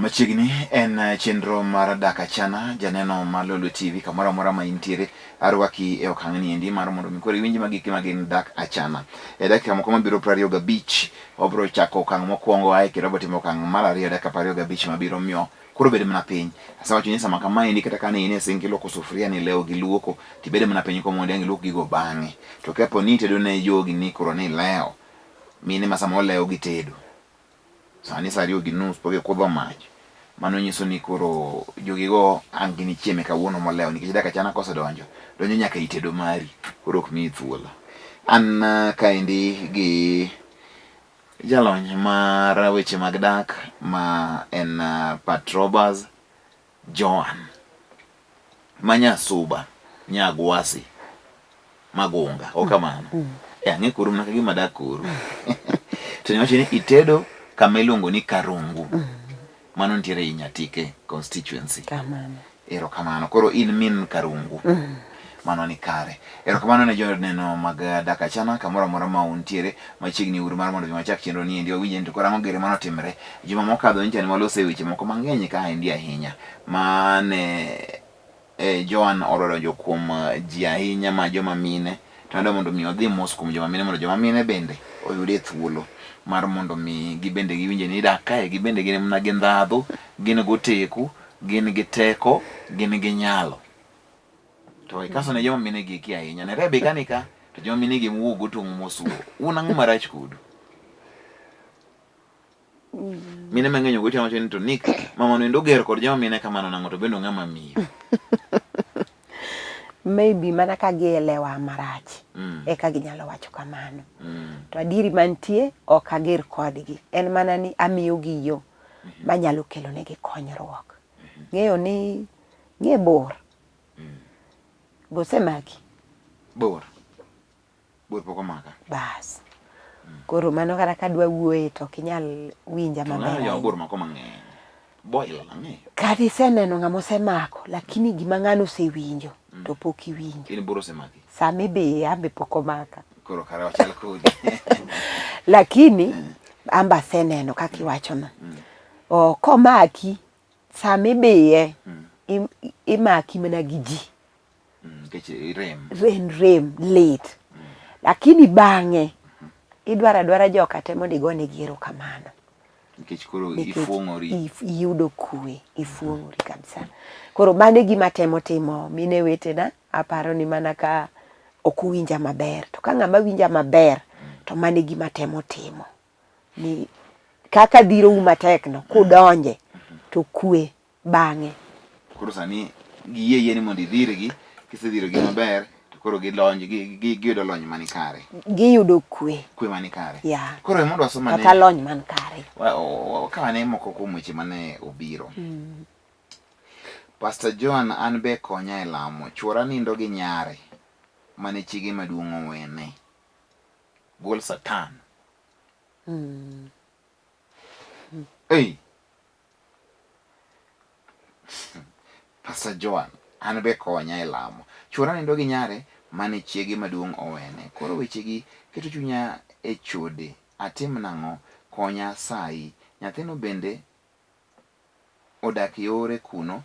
Machiegni en eh, chenro mar Dak Achana, janeno mar Lolwe TV kamoro amora ma intiere, arwaki e okang' ni endi mar mondo mi koro iwinj magi ma gin Dak Achana. E dakika moko mabiro 25, wabiro chako okang' mokwongo ae kendo wabiro timo okang' mar ariyo dakika 25 mabiro miyo koro bed mana piny. Asewacho ni sama kama endi kata kane in e sink iluoko sufuria ni lewo gi luoko, tibed mana piny komondi ang' iluok gigo bang'e. To kapo ni itedo ne jogi ni koro ni ilewo, mine ma sama olewo gi tedo, Sani saa ariyo gi nus pok ikudho mach. Mano nyiso ni koro jogigo ang' ginichieme kawuono molewo nikech dakika achana kosedonjo, donjo nyaka ei tedo mari. Koro ok miyi thuolo. An eh, kaendi gi jalony mar weche mag dak ma en eh, Patrobas Joan ma Nyasuba, Nyagwasi, Magunga, ok kamano? Mm. E ang'e koru mana kagima dak koru. To niwacho ni itedo kama iluongo ni Karungu. Mm. Mano nitiere ei Nyatike constituency. Kamano. Erokamano. Koro in min Karungu. Mm. Mano ni kare. Erokamano ne joneno mag Dak Achana kamoro amora ma untiere machiegni uru mar mondo mi wachak chenro ni endi wawinje ni to koro ang'o gire mano timre. Juma mokadho nyicha ne waloso e weche moko mang'eny ka endi ahinya ma ne e, Joan odonjo kuom eh, ji ahinya ma joma mine to adwa mondo mi odhi mos kuom joma mine mondo joma mine bende oyudie thuolo mar mondo mi gibende giwinje ni dak kae gibende gin mana gi ndhadhu gin goteku gin gi teko gin gi nyalo To ikaso ne joma mine gi eki ahinya. Ne Rebeka ni ka, to joma mine gi wuok gotong'o mosuo. Un ang'o marach kodu? Mine mang'eny ogocho wacho ni to Nick, mama no endo ger kod joma mine kamano nang'o to bende ong'ama miyo. Maybe mana ka gielewa marach eka ginyalo wacho kamano. To adieri mantie ok ager kodgi. En mana ni amiyogi yo manyalo kelonegi konyruok. Ng'eyo ni ng'e bor Bosemaki? Bor. Bor pok omaka. Bas. Koro mano kata ka dwa wuoye to ok inyal winja maber. Ng'ayo bor mako mang'eny. Boil ang'eyo. Kata iseneno ng'ama osemako, lakini gima ng'ano osewinjo mm. to pok iwinjo. In bor osemaki? Sama ibiye ambe pok omaka. Koro kare wachal kodi. Lakini mm. amba aseneno kaka iwachono. Mm. O, komaki Sama ibiye, mm. imaki mana gi ji. Mm, nikech rem. Rem, rem, lit. Mm. Lakini bang'e, mm. idwaro adwara joka te mondo igonegi erokamano. Nikech koro ifuong'ori. Iyudo kwe, ifuong'ori kabisa. Koro mano e gima temo timo mine wetena, aparo ni mana ka ok uwinja maber. To ka ng'ama winja maber, to mano e gima temo timo. ni kaka dhirou matek no kudonje to kwe bang'e. Koro sani giyie yie ni mondo idhirgi, kisedhirogi maber to koro gilony giyudo lony mani kare. Giyudo kwe. Kwe mani kare. Yeah. Koro mondo wasom ane. Kata lony man kare. Wakaw ane moko kuom weche mane obiro. Mm. Pastor Joan an be konya e lamo. Chuora nindo gi nyare mane chiege maduong' owene. Gol Satan. Mm. Hey. Pastor Joan, an be konya e lamo. Chuora nindo gi nyare mane chiege maduong' owene. Koro wechegi keto chunya e chode. Atim nang'o? Konya asayi. Nyathino bende odak yore kuno.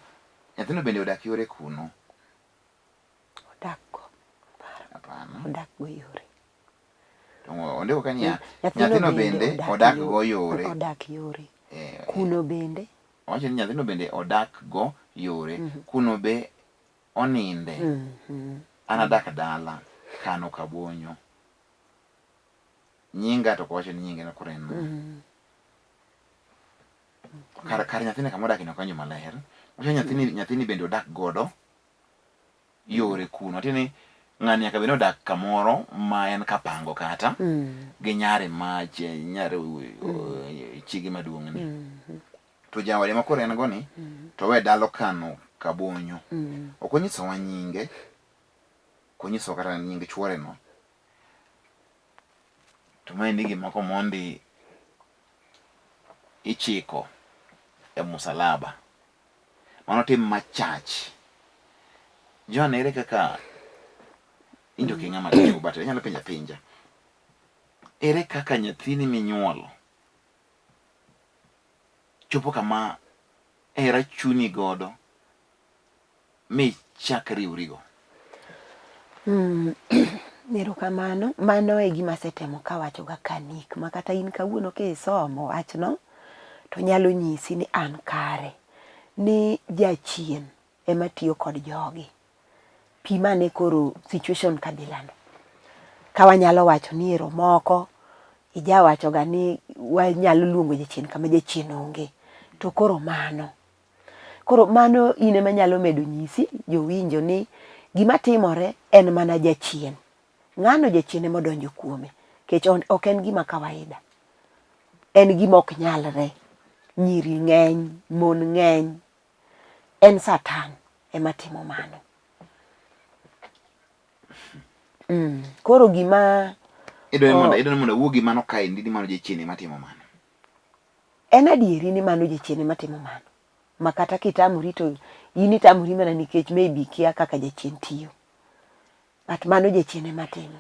Nyathino bende odak yore kuno. Odak go. Hapana. Odak go yore. To ondiko ka niya, nyathino bende odak go yore. Odak yore. Eh, kuno bende. Owacho ni nyathino bende odak go yore. Mm -hmm. Kuno be oninde. Mm -hmm. An adak dala, kano kabonyo. Nyinga to owacho ni nyinge no koro en. Mm -hmm. Kar, kar nyathine kama odak no kanyo maler. Owacho nyathini, nyathini bende odak godo yore kuno tiende ni ng'ani nyaka bed ni odak kamoro ma en kapango kata mm. gi nyare ma nyare mm. chiege maduong' ni mm. to jaode ma koro en go ni mm. to we dalo kano kabonyo mm. ok onyisowa nyinge ok onyisowa kata nying chuore no to maendi gima komondi ichiko e musalaba Mano tim machach. John, ere kaka in to ok ing'ama dichuo but inyalo penjo apenja. Ere kaka nyathini minyuolo chopo kama hera chuni godo michak riwrigo? Erokamano. Mano e gima asetemo kawachoga ka Nick ma kata in kawuono kisomo wachno to nyalo nyisi ni an kare. Ni jachien ema tiyo kod jogi. Pim ane koro situation kabilano. Ka wanyalo wacho ni ero moko ijawachoga ni wanyalo luongo jachien kama jachien onge. To koro mano. Koro mano in ema nyalo medo nyisi jowinjo ni gima timore en mana jachien. Ng'ano jachien ema odonjo kuome. Nikech ok en gima kawaida. En gima ok nyalre. Nyiri ng'eny, mon ng'eny. En satan ema timo mano. Koro gima Idwa ni mondo awuo gi mano kaendi ni mano jachien ema timo mano. En adieri ni mano jachien ema timo mano. Ma kata kitamori to in itamori mana nikech maybe ikia kaka jachien tiyo. But mano jachien ema timo.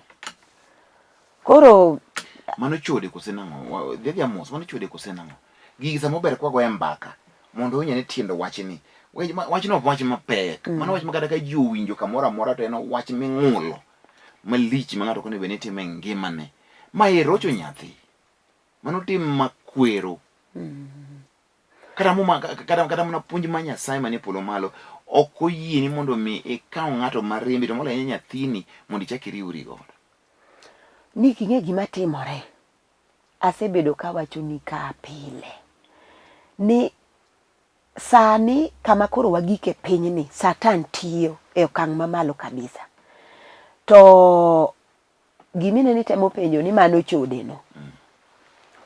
Koro Mano chode kose nang'o? Dhi adhiya mos, mano chode kose nang'o? Gigi samoro ber kwagoye mbaka mondo owinj ane tiend wachni. Wachno ok wach mapek. Mano wach ma kata ka ji owinjo kamoro amora to en wach ming'ulo malich ma ng'ato ok onego bed ni timo e ngimane. Ma irocho nyathi. Mano tim makwero. Kata muma kata kata mana puonj ma Nyasaye manie polo malo ok oyieni mondo mi ikaw ng'ato ma rembi to moloyo ahinya nyathini mondo ichak iriwri godo. Nick ing'e gima timore? Asebedo kawachoni ka pile ni sani kama koro wagike pinyni Satan tiyo e okang' mamalo kabisa. To gima ineno itemo penjo ni mano chode no.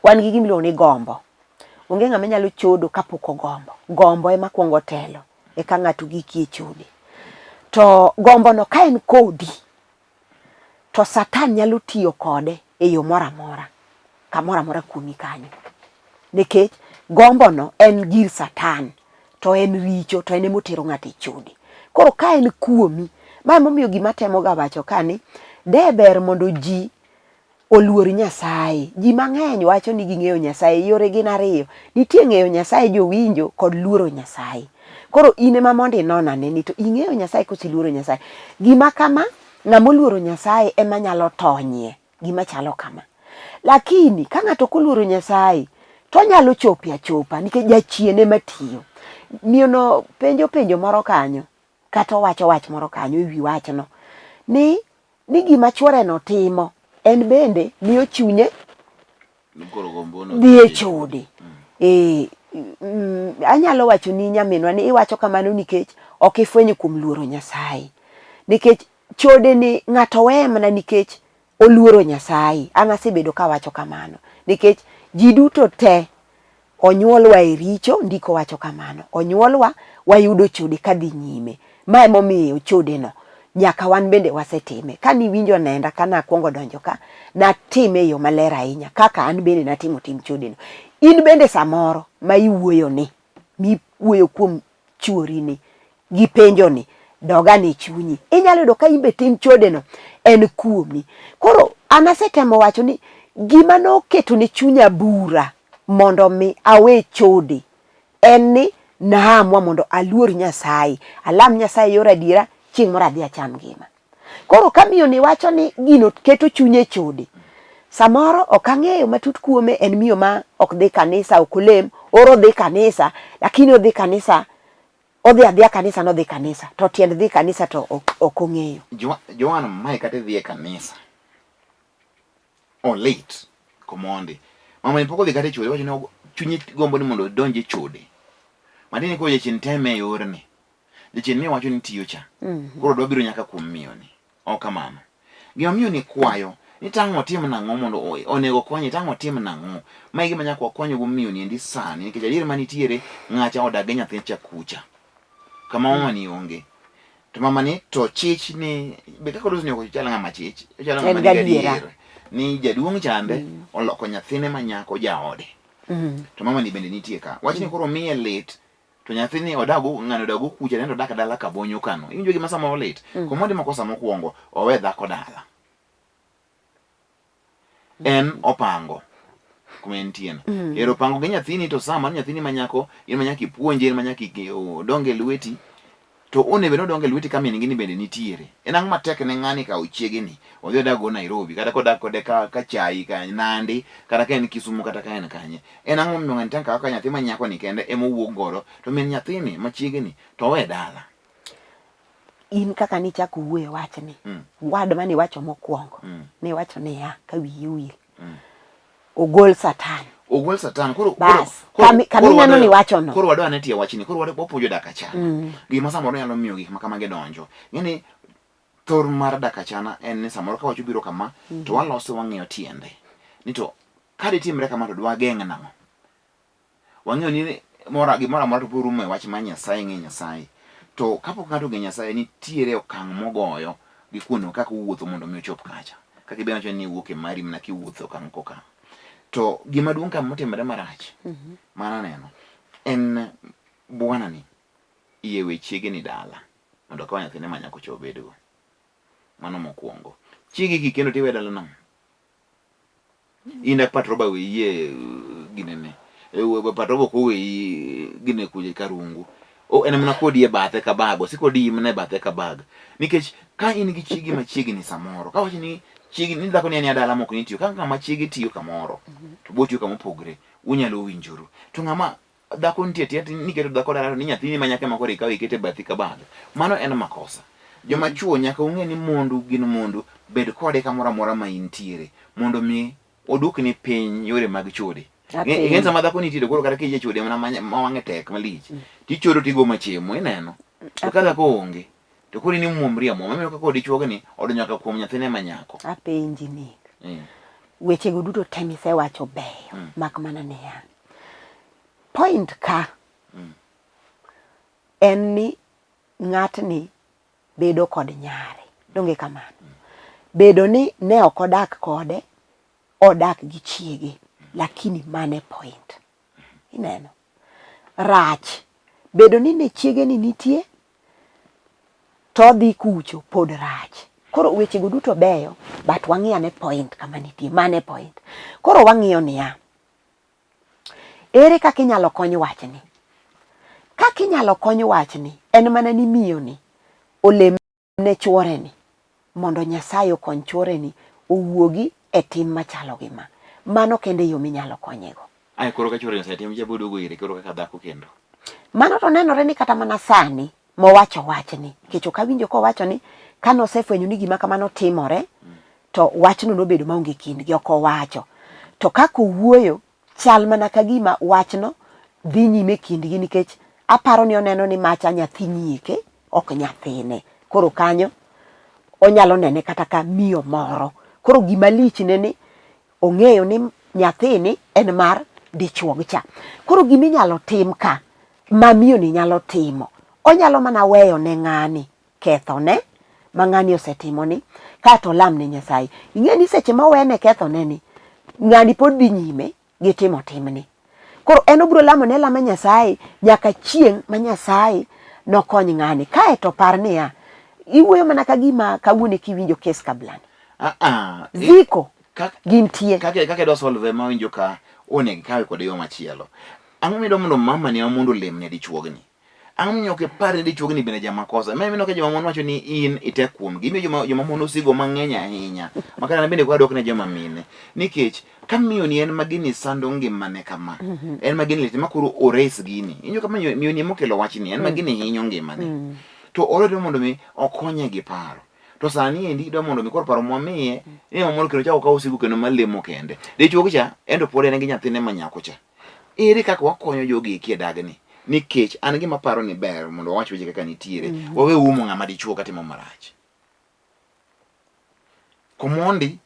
Wan gi gima iluongo ni gombo. Onge ng'ama nyalo chodo kapok ogombo. Gombo ema kwongo telo eka ng'ato gikie chode. To gombo no ka en kodi to Satan nyalo tiyo kode e yo moro amora kamoro amora kuomi kanyo. Nikech gombo no en gir Satan to en richo to en ema otero ng'ato e chode. Koro ka en kuomi, ma emomiyo gima atemoga wacho ka ni de ber mondo ji oluor Nyasaye. Ji mang'eny wacho ni ging'eyo Nyasaye, yore gin ariyo. Nitie ng'eyo Nyasaye jowinjo kod luoro Nyasaye. Koro in ema mondo inon ane ni to ing'eyo Nyasaye koso iluoro Nyasaye. Gima kama, ng'ama oluoro Nyasaye ema nyalo tonyie gima chalo kama. Lakini ka ng'ato ok oluoro Nyasaye to onyalo chope achopa nikech jachien ema tiyo. Miyono penjo penjo moro kanyo kata owacho wach moro kanyo e wi wachno ni ni gima chworeno timo en bende miyo chunye dhi e chode. Eh, anyalo wacho ni nyaminwa ni iwacho kamano nikech ok ifwenyo kuom luoro Nyasaye. Nikech chode ni ng'ato weye mana nikech oluoro Nyasaye. An asebedo kawacho kamano nikech ji duto te onyuolwa e richo, ndiko wacho kamano. Onyuolwa wayudo chode kadhi nyime. Ma emomiyo chodeno nyaka wan bende wasetime. Ka niwinjo nenda ka nakwongo donjo ka, natime e yo maler ahinya kaka an bende natimo tim chodeno. In bende samoro ma iwuoyo ni, miwuoyo kuom chuori ni gi penjo ni, dog ane chunyi. Inyalo yudo ka in be tim chodeno en kuomi. Koro an asetemo wacho ni gima noketo ne chunya bura mondo mi awe chode en ni naamua mondo aluor Nyasaye, alam Nyasaye e yor adiera, chieng' moro adhi acham ngima. Koro ka miyo ni wacho ni gino keto chunye e chode, samoro ok ang'eyo matut kuome, en miyo ma ok dhi kanisa, ok olem, oro dhi kanisa, lakini odhi kanisa, odhi adhiya kanisa nodhi kanisa, to tiend dhi kanisa to ok ong'eyo. Joan mae kata idhi e kanisa, olit komondi. Mama ni pok odhi kata e chode, wacho ni chunye gombo ni mondo odonj e chode. Matiende ni koro jachien teme e yorni. Jachien mi wacho ni tiyo cha. Koro dwa biro nyaka kuom miyo ni. Ok kamano. Gima miyo ni kwayo ni tang' otim nang'o mondo onego konye tang' otim nang'o. Ma e gima nyaka wakony go miyo ni endi sani nikech adier manitiere ng'acha odak gi nyathi cha kucha. Kama mama ni onge. To mama ni to chich ni be kaka oloso ni ok ochal ng'ama chich. Ochalo ng'ama nigi adier. Ni jaduong' chande oloko nyathine ma nyako jaode. To mama ni bende nitie ka. Wachni koro miye lit to nyathini odago ng'ani odago kucha nendo odak dala kabonyo kano iwinjo gima samoro lit mm. Komondi makosa mokwongo owe dhako dala en opango. kuma entie no. Ero pango gi nyathini to sama nyathini ma nyako in ma nyaka ipuonje, in ma nyaka odong e lweti. To onego bed ni odongo e lweti ka min gi ni bende nitiere. En ang'o matek ne ng'ani kawo chiege ni odhi odag go Nairobi kata kodak kode ka Kachai, ka Nandi, kata ka en Kisumu kata ka en kanye. En ang'o momiyo ng'ani tanka kaka nyathi ma nyako ni kende ema owuok godo to min nyathini ma chiege ni to owe dala. In kaka nichako wuoyo wachni, word mane iwacho mokwongo, niwacho niya ka wiyi owil, ogol Satan. Ogol Satan. Koro Bas, kami neno ni wacho no. Koro wadwa ane tie wachni. Koro wadwa wapuonjo dak achana. Gima samoro nyalo miyo gik ma kamagi donjo. Ng'eni thor mar dak achana en ni samoro ka wach obiro kama to walose wang'iyo tiende. Ni to ka ditimre kama to dwageng' nang'o? Wang'eyo ni mora gimoro amora to biro rumo e wach mar Nyasaye ng'e Nyasaye. To kapok ng'ato ong'e Nyasaye nitiere okang' mogoyo gi kuno kaka owuotho mondo mi ochop kacha. Kaka ibe wacho ni iwuok e mari mana kiwuotho okang' kokang'. To gima duong' ka motimore marach mano aneno en bwana ni iye we chiege ni dala mondo okaw nyathine ma nyako cha obedgo. Mano mokwongo. Chiegi kikendo tiwe dala nang'o? In dak patroba weyie ginene. Patroba ok oweyi gine kuja karungu. O, en mana kodi e bathe ka bag, osiko odiyi mana e bathe ka bag. Nikech ka in gi chiegi machiegni samoro, ka wacho ni chiegi ni dhako ni en e dala mok ni tiyo, ka ng'ama chiege tiyo kamoro, to bo tiyo kama opogre, unyalo winjoru. To ng'ama dhako nitie tiyo ni keto dhako dala to ni nyathini ma nyako ema koro ikawo ikete bathi ka bag. Mano en makosa. Joma chuo nyaka ung'e ni mondu gin mondu, bed kode kamoro amora ma intiere mondo mi oduokni piny yore mag chode. Ing'e sama dhako nitie to koro kata kiyie chode mana ma wang'e tek malich. Tichodo tigo machiemo ineno. To ka dhako onge to koro in imuomri amuoma. Ineno kaka dichuogni odonjo nyaka kuom nyathine ma nyako. Apenji Nick. Wechego duto te misewacho beyo mak mana niya. Point ka en ni ng'atni bedo kod nyare. Donge kamano? Bedo ni ne ok odak kode, odak gi chiege, lakini mane point. Ineno? Rach. Bedo ni ne chiege ni nitie, to odhi kucho pod rach. Koro wechego duto beyo, but wang'i ane point kama nitie, mane point. Koro wang'iyo niya, ere kaka inyalo kony wachni? Kaka inyalo kony wachni en mana ni miyoni olem ne chuoreni mondo Nyasaye okony chuoreni owuogi e tim machalo gi ma. Mano kende e yo minyalo konyego. Ae koro ka chuore osetim cha boduogo ire koro kaka dhako kendo. Mano to nenore ni kata mana sani mowacho wachni, nikech ok awinjo kowacho ni kane osefwenyo ni gima kamano timore to wachno nobedo maonge kindgi, ok owacho. To kaka owuoyo chal mana ka gima wachno dhi nyime kindgi nikech aparo ni oneno ni macha nyathi nyieke ok nyathine. Koro kanyo onyalo nene kata ka miyo moro. Koro gima lich ne ni ong'eyo ni nyathini en mar dichuog cha. Koro gima inyalo tim ka ma miyo ni nyalo timo, onyalo mana weyo ne ng'ani kethone ma ng'ani osetimoni kaeto olam ne Nyasaye. Ing'e ni seche ma owene kethone ni, ng'ani pod dhi nyime gi timo timni. Koro en obiro lamo ne lama Nyasaye nyaka chieng' ma Nyasaye nokony ng'ani. Kaeto par niya, iwuoyo mana ka gima kawuono kiwinjo kes kablani. Ah, ah, Ziko gintie. Kaka kaka idwa solve ma winjo ka onego ikawe kod yo machielo. Ang'o midwa mondo mama ni mondo olemne dichuogni? Ang'o momiyo ok ipar ni dichuogni bende jamakosa? Ma ineno ka joma mon wacho ni in itek kuomgi. Imiyo joma joma mon osigo mang'eny ahinya. Ma kata an bende koro adok ne joma mine. Nikech ka miyo ni en ma gini sando ngimane kama, en ma gini lit ma koro ores gini. Injo kama miyo ni emokelo wachni, en ma gini hinyo ngimane. To oredwa mondo mi okonye gi paro. To sani endi idwa mondo mi koro paro mwamiye ni mamoro kendo chako kawo osigo kendo malemo kende. Dichuo cha en to pod en gi nyathine ma nyako cha. Ere kaka wakonyo jogi eki e dagni? Nikech an gima paro ni ber mondo wawach weche kaka nitiere. Wawe umo ng'ama dichuo katimo marach. Komondi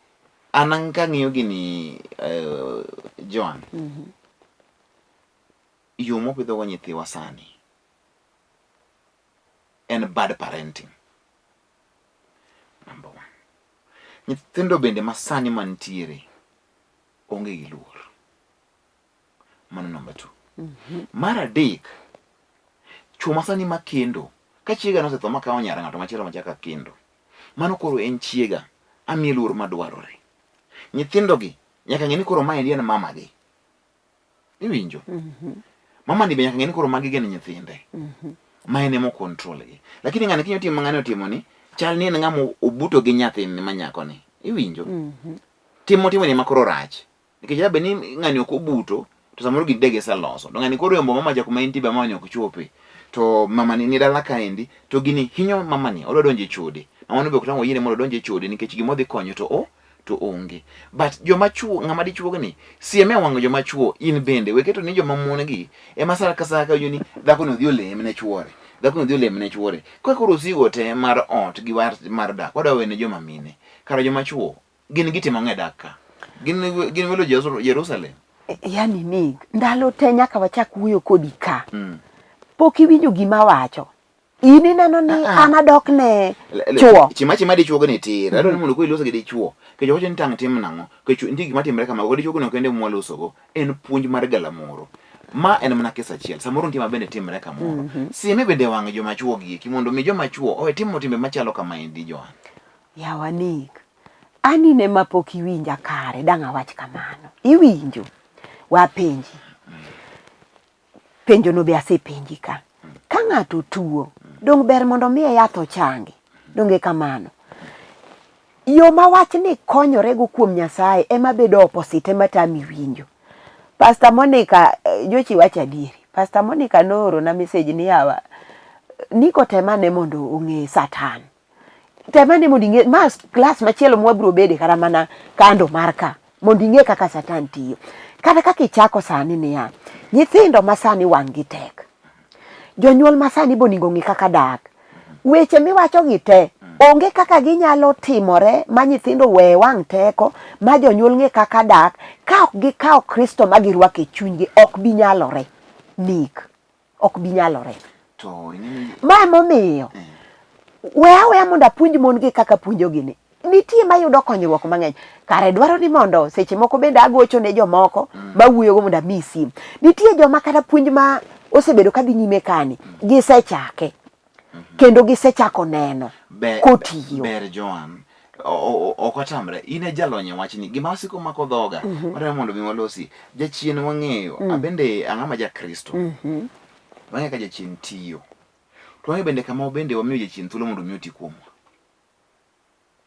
an kang'iyo gini Joan. Yo mwapidhogo nyithiwa sani en bad parenting. Number one. Nyithindo bende masani mantiere onge gi luor. Mano number 2. Mar adek, chwo masani makendo, ka chiega nosetho makawo nyar ng'ato machielo machako akendo, mano koro en chiega, amiye luor madwarore. Nyithindogi nyaka ng'e ni koro maendi en mamagi. Iwinjo? Mama ni be nyaka ng'e ni koro magi gin nyithinde. Ma en ema control gi. Lakini ng'ani kinyo timo ng'ani otimo ni chal ni en ng'ama obuto gi nyathini ma nyako ni. Iwinjo? Timo timo ni ema koro rach. Nikech dabe ni ng'ani ok obuto to samoro gini de giseloso. To ng'ani koro yombo mama cha kuma entie be mamani ok chope. To mamani ni dala kaendi to gini hinyo mamani odwa donjo e chode. Mamano be ok tang' oyiene mondo odonj e chode nikech gima odhi konyo to o to onge. But joma chuo ng'ama dichuo ni siem e wang' joma chuo in bende we keto ni joma mon gi ema sa ka sa ka winjo ni dhako ni odhi olem ne chuore. Dhako ni odhi olem ne chuore. Ka koro osigo te mar ot gi mar dak wadwa wene joma mine. Kara joma chuo Gin gitimo ang'o e dak ka? Gin gin welo Jerusalem. Yani ni ndalo te nyaka wachak wuoyo kodi ka. Pok iwinjo gima awacho. In ineno ni ah, ah. an adok ne chuo. Chima chima dichuo ni tir. Adwaro ni mondo koro ilos gi dichuo. Kech wacho ni tang' tim nang'o? Kech nitie gima timre kama go dichuo no kende mwalosogo en puonj mar galamoro. Ma en mana kes achiel. Samoro nitie ma bende timre kamoro. Sime bende wang' joma chuo gi eki mondo mi joma chuo owe timo timbe machalo kama endi Joan. Yawa Nick, an in ema pok iwinja kare, dang' awach kamano. Iwinjo? Wapenji. Penjono be asepenji ka. Ka ng'ato tuo, dong' ber mondo omiye yath ochangi? Donge kamano? Yo ma wachni konyorego kuom Nyasaye ema bedo opposite ema tami winjo. Pastor Monica, eh, nyocha iwacho adieri. Pastor Monica noorona message ni yawa, Nick otem ane mondo ong'e Satan. Tem ane mondo ing'e, ma klas machielo mwabiro bede kata mana kando mar ka, mondo ing'e kaka Satan tiyo. Kata kaka ichako sani niya, nyithindo ma sani wang' gi tek. Jonyuol ma sani be onego ong'e kaka dak. Weche miwacho gi te, onge kaka ginyalo timore ma nyithindo we wang' teko, ma jonyuol ng'e kaka dak, ka ok gikawo Kristo ma girwako e chunygi, ok bi nyalore. Nick. ok bi nyalore. To ing'eni Ma emomiyo eh. we aweya mondo apuonj mon gi kaka puonjogi ni. Nitie mayudo konyruok mang'eny. Kare dwaro ni mondo seche moko bende agocho ne jomoko mm. mawuoyogo mondo ami sim. Nitie joma kata puonj ma osebedo kadhi nyime kani mm. gisechake mm -hmm. kendo gisechako neno kotiyo. Ber Joan, ok otamre in e jalony e wachni gima osiko mako dhoga mm -hmm. wadwaro mondo mi walosi jachien wang'eyo mm. abende ang'ama ja Kristo mm -hmm. wang'eyo ka jachien tiyo to wang'eyo bende kama bende wamiyo jachien thuolo mondo mi oti kuomwa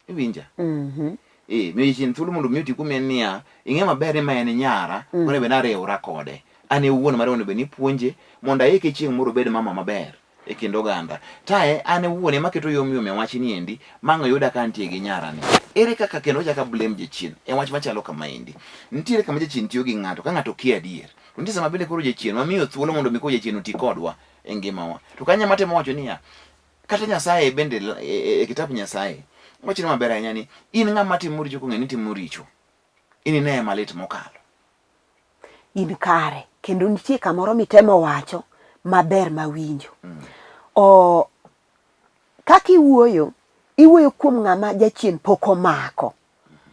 iwinja mm -hmm. Eh, miyo jachien thuolo mondo mi oti kuomi en niya ing'e maber ni ma en nyara mm. koro bende ariwra kode an e wuon mare mondo bed ni puonje mondo aike chieng' moro obed mama maber e kind oganda. Tae an ewuon ema aketo yom yom e wach ni endi ma ang' oyuda ka antie gi nyara ni. Ere kaka kendo wachak a blame jachien e wach machalo kama endi? Nitiere kama jachien tiyo gi ng'ato ka ng'ato kia adier. To nitie sama bende koro jachien wamiyo thuolo mondo mi koro jachien oti kodwa e ngimawa. To kanyo ema atemo wacho niya, kata Nyasaye bende e, e, e kitap Nyasaye wachone maber ahinya ni in ng'ama timo richo kong'e ni timo richo, inineye malit mokalo. In kare kendo nitie kamoro mitemo wacho maber mawinjo. Mm. O kaka iwuoyo, iwuoyo kuom ng'ama jachien pok omako.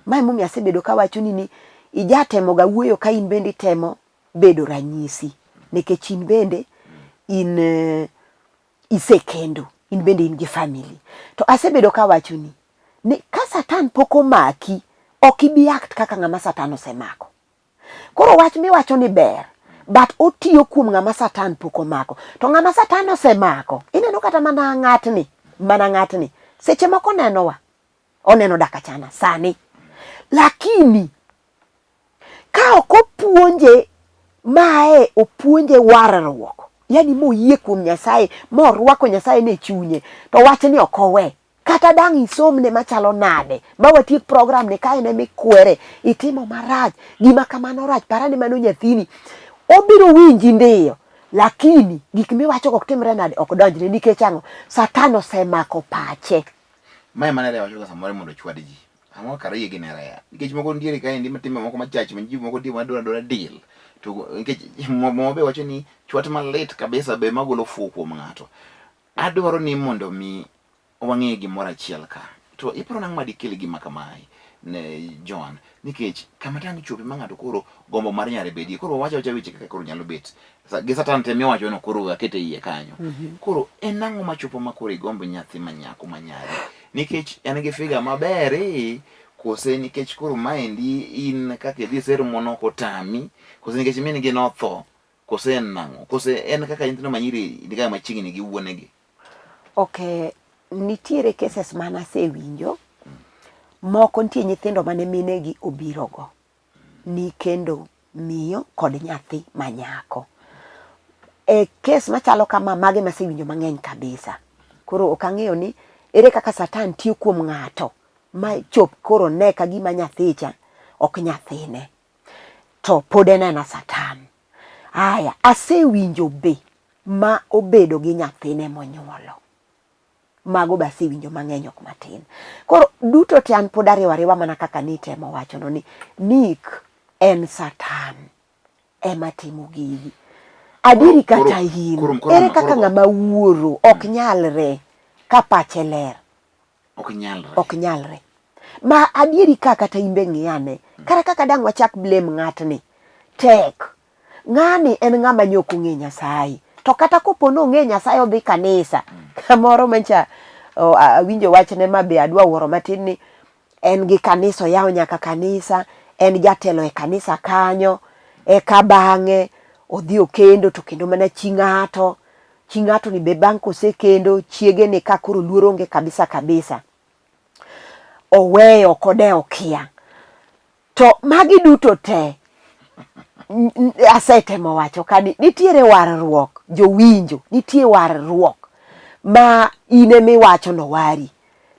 Ma emomiyo asebedo kawacho ni ni ijatemoga wuoyo ka in bende itemo bedo ranyisi nikech in bende in eh, isekendo in bende in gi family. To asebedo kawachoni ni ka Satan pok omaki, ok ibi act kaka ng'ama Satan osemako. Koro wach miwacho ni ber, but otiyo kuom ng'ama Satan pok omako. To ng'ama Satan osemako, ineno kata mana ng'atni, mana ng'atni, seche moko onenowa, oneno dakachana sani. Lakini Ka ok opuonje mae opuonje warruok, yani moyie kuom Nyasaye, morwako Nyasaye ne chunye, to wachni ok owe. Kata dang' isomne machalo nade, ma watiek program ni ka en ema ikwere, itimo marach, gima kamano rach, para ni mano nyathini. Obiro winji ndiyo, lakini gik miwacho ok timre nade, ok donjne nikech ang'o? Satan osemako pache. Mae mana rewa wachoga samoro mondo ochwad ji. Ang'o kar yie gi nerea. Nikech moko nitiere kaendi matimbe moko machach ma ji moko timo adora adora deal. To nikech moko be wacho ni chwat malit kabisa be magolo fuwo kuom ng'ato. Adwaro ni mondo mi wang'e gimoro achiel ka. To iparo nang'o ma dikel gima kamae ne Joan? Nikech kama tang' chope ma ng'ato koro gombo mar nyare bedie. Koro wawacho awacha weche kaka koro nyalo bet. Gi Satan te miwacho no koro akete iye kanyo. Mm -hmm. Koro en ang'o machopo ma koro igombo nyathi ma nyako ma nyari? Nikech en gi figa maber eh. Kose nikech koro maendi in kaka idhi sero mon ok otami, kose nikech min gi notho, kose en nang'o? Kose en kaka nyithindo manyiri niga machiegni gi wuonegi? Ok, nitiere cases mane asewinjo, moko nitie nyithindo mane minegi obirogo ni kendo miyo kod nyathi manyako. E kes machalo kama mago ema asewinjo mang'eny kabisa. Koro ok ang'eyo ni ere kaka satan tiyo kuom ng'ato ma chop koro ne ka gima nyathicha ok nyathine. To pod en aena satan. Aya, asewinjo be ma obedo gi nyathine monyuolo. Mago be asewinjo mang'eny ok matin. Koro duto te an pod ariwo ariwa mana kaka nitemo wachono ni Nick en satan ema timo gigi. Adieri kata in, ere kaka ng'ama wuoro ok nyalre ka pache ler? Ok nyalre. Ok nyalre. Ma adieri ka kata in be ng'iyane. Kata kaka dang' wachak blame ng'atni, tek. Ng'ani en ng'ama nyok ong'e Nyasaye. To kata kopo ni ong'e Nyasaye odhi kanisa, kamoro mancha awinjo wachne ma be adwa wuoro matin ni en gi kanisa oyawo nyaka kanisa, en jatelo e kanisa kanyo, eka bang'e odhi okendo to kendo mana chi ng'ato. Chi ng'ato ni be bang' kosekendo chiege ni ka koro luoro onge kabisa kabisa. Oweyo ok odewo kia. To magi duto te asetemo wacho ka ni nitiere warruok jowinjo, nitie warruok ma in emiwacho nowari,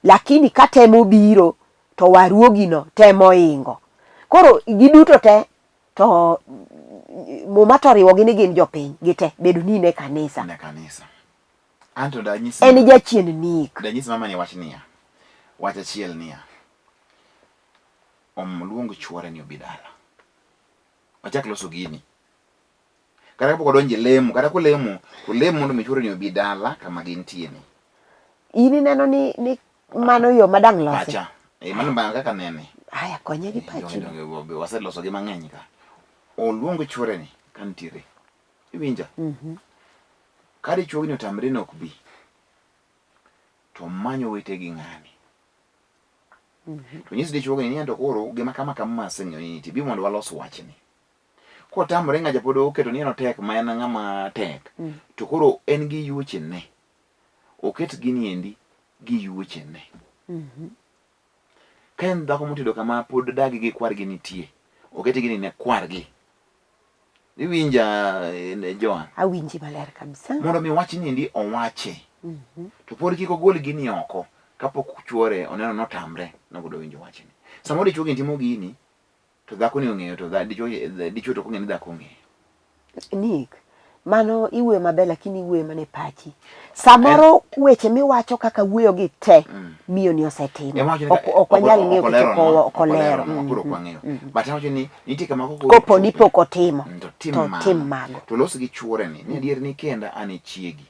lakini ka temo biro to waruogino temo ingo. Koro giduto te to muma to oriwogi ni gin jopiny gite, bedo ni in e kanisa. In e kanisa. Anto danyisi En jachien nik. Danyisi mama ni wach niya. Wach achiel niya. Omluong chuore ni obi dala. Wachak loso gini. Kata kapok odonjo e lemo, kata kolemo, to lemo mondo mi chuore ni obi dala kama gintie ni. In ineno ni, ni mano yo ma dang' lose? Pacha. Eh, mano bang' kaka nene. Aya, konye gi pachi. Donge donge waseloso gi mang'eny ka. Oluong chuore ni ka nitiere. Iwinja? Mm -hmm. Ka dichuo ni otamre ni ok bi, to manyo wete gi ng'ani. Mm -hmm. To nyis dichuo ni to koro gima kama kama ma aseng'eyo ni nitie, bi mondo walos wachni. Kotamore ng'acha pod oketo ni en otek ma en ng'ama tek, to koro en gi yuochene. Oket gini endi gi yuochene. Mm -hmm. Ka en dhako motedo kama pod dagi gi kwargi nitie, oket gini ne kwargi. Iwinja eh, Joan? Awinji maler kabisa. Mondo mi wach ni endi owache. Mm -hmm. To pod kik ogol gini oko kapok chuore oneno notamre nogodo winjo wachni. Samoro dichuo gini timo gini to dhako ni ong'eyo to dichuo dichuo to ok ong'eyo ni dhako ong'eyo. Nick, mano iwuoyo maber lakini iwuoyo mana e pachi. Samoro weche miwacho kaka wuoyo gi te mm. miyo ni osetimo. Ok wanyal ng'eyo nikech ok olero. Koro ok wang'eyo. But awacho ni nitie kama koko kopo ni pok otimo mm, to tim mago. To los gi chuore ni ni adier ni kenda an e chiegi.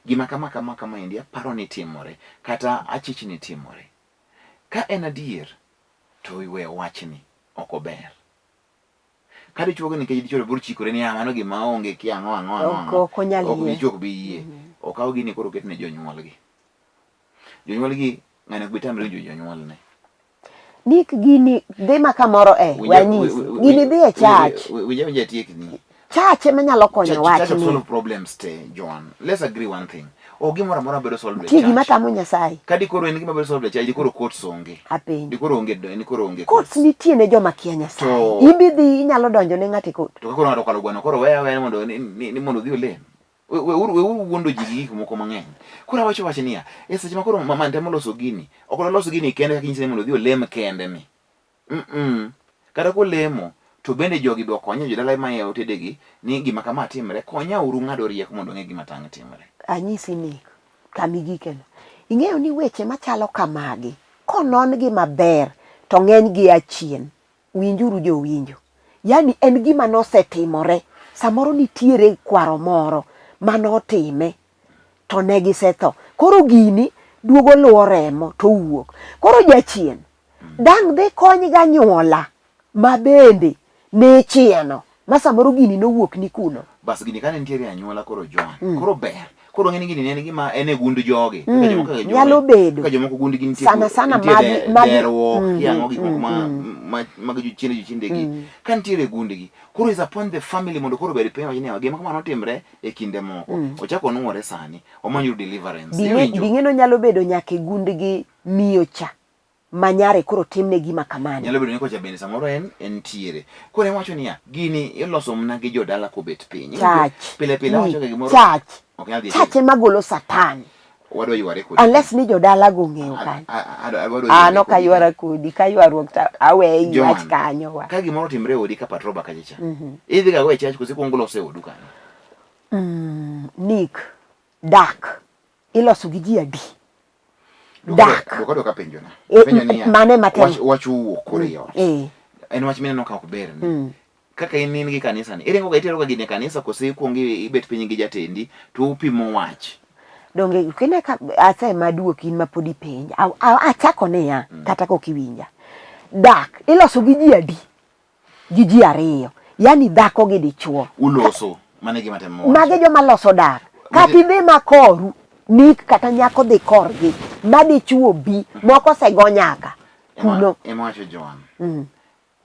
Gima kama kama kama endi aparo ni timore kata achich ni timore. Ka en adier to iwe wachni ok ober. Ka dichuo gi nikech dichuo biro chikore ni ah mano gima onge kia ang'o ang'o ang'o. Ok onyal yie. Ok dichuo ok bi yie. Mm. Okaw gini koro oket ne jonyuolgi. Jonyuolgi ng'ani ok bi tamre winjo jonyuolne. Nick gini dhi ma kamoro e wanyisi. Gini dhi e church. Winja winja tiekni. Church ema nyalo konyo wachni. Church solve problems te, Joan. Let's agree one thing. Ok gimoro amora bedo solved e church. Nitie gima tamo Nyasaye. Ka dikoro en gima bedo solved e church, dikoro courts onge. Apenjo. Dikoro onge, dikoro onge courts. Courts nitie ne joma kia Nyasaye. In be idhi inyalo donjo ne ng'ato e court. To ka koro ng'ato okalo gweno, koro weye aweya mondo ni mondo odhi olem. Weuru weuru wuondo ji gi gik moko mang'eny. Koro awacho wach niya, e seche ma koro mama temo loso gini, ok oloso gini kende kaka inyise ni mondo odhi olem kende ni. Mm -mm. Kata kolemo to bende jogi be okonye jodala ma e otedegi ni gima kama timre, konya uru ng'ado rieko mondo ong'e gima tang' timre. Anyisi ni kama igikeno. Ing'eyo ni weche machalo kamagi konon gi maber to ng'eny gi a chien. Winjuru jowinjo. Yaani en gima nosetimore. Samoro nitiere kwaro moro manotime to ne gisetho. Koro gini duogo luwo remo to wuok. Koro jachien Dang' dhi kony ganyuola ma bende ne ichieno ma samoro gini nowuok ni kuno. Bas gini kane nitiere e anyuola koro Joan. Koro ber. Koro ng'eni gini en gima en e gund jogi. Kaka jomoko kaka jogi. Nyalo bedo. Kaka jomoko gund gi nitie. Sana sana nitie magi derruok, kia ang'o gik moko ma mag jochiende jochiende gi. Ka nitiere e gundgi, koro is upon the family mondo koro obed piny wach ni gima kamano otimre e kinde moko. Ochako onuore sani, omanyo deliverance. Iwinjo? Bing'eno nyalo bedo nyaka e gundgi miyo cha. ma nyare koro timne gima kamani. Nyalo bedo ni kocha bende samoro en entiere. Koro en wacho niya, gini iloso mna gi jodala kobet piny. Chach. Pile pile awacho ga gimoro. Chach. Ok nyal dhi. Chach ema golo satan. Wadwa yware kodi. Unless ni jodala go ong'eyo kanyo. An ok aywara kodi, ka ywaruok to aweyi wach kanyo wa. Ka gimoro otimre e odi ka patroba kacha cha. Idhi ga go e church koso ikuongo loso e odu kanyo? Nick, dak iloso gi ji adi? Dak. Dwoka dwoka penjona. Eh, Penjo niya. mano ema temo. Wach wach owuok koro e ot. Eh. En wach mineno ka ok berni. Kaka in in gi kanisa ni. Iringo ga itero ga gini e kanisa kose ikuongo ibet piny gi jatendi to upimo wach. Donge kine ka asema duoki in ma pod ipenja. Achako niya kata kok iwinja. Dak iloso gi ji adi? Gi ji ariyo. Yaani dhako gi dichuo. Uloso. Mano e gima temo wacho. Magi joma loso dak. Kata idhi ma koru, nik kata nyako dhi korgi, ma dichuo bi, moko osego nyaka kuno. Ema wacho Joan.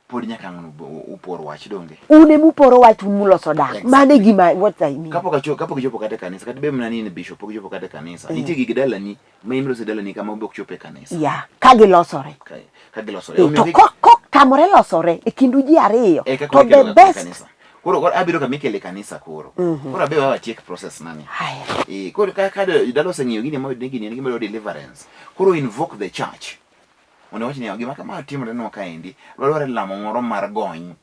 Pod nyaka ang' upor wach donge? Un ema uporo wach un muloso dak. Exactly. Mano e gima what I mean. Kapok acho kapok ichopo kata e kanisa, kata bed mana ni in bishop, pok ichopo kata e kanisa. Nitie gig dalani ma in iloso e dalani kama ok chop e kanisa. Yeah, ka gilosore. Ka gilosore. Eh, to kok tamore losore e kindu ji ariyo E kaka to ikelo the ga e best kanisa. Koro koro abiro kama ikele kanisa koro. Koro abe wawa tiek process nani. Haya. Eh, koro ka ka dalo oseng'iyo gini moyudo ni gini en gima dwaro deliverance. Koro invoke the church. Mondo wach ni gima kama timore nwa kaendi, dwarore lamo moro mar gony.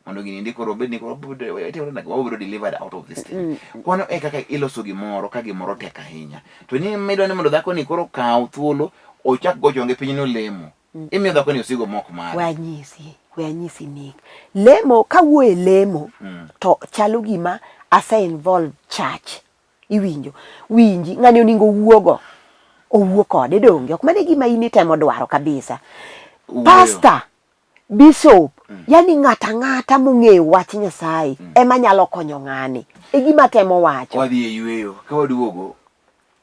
Mondo gini endi koro obed ni koro timore nade, wabedo delivered out of this thing. Kwano e kaka iloso gimoro ka gimoro tek ahinya. To ni midwa ni mondo dhako ni koro kaw thuolo ochak go chonge piny nolemo. Imiyo dhako ni osigo mok mare. We anyisi, we anyisi Nick. Lemo, kawuoyo e lemo, to chalo gima ase involve church. Iwinjo? Winji, ng'ani oningo owuogo. Owuo kode donge? Ok mano e gima in itemo dwaro kabisa. Wuoyo. Pastor, bishop, yani ng'ata ang'ata mong'eyo wach Nyasaye ema nyalo konyo ng'ani. E gima atemo wacho. Wadhi e yueyo. Ka waduogo,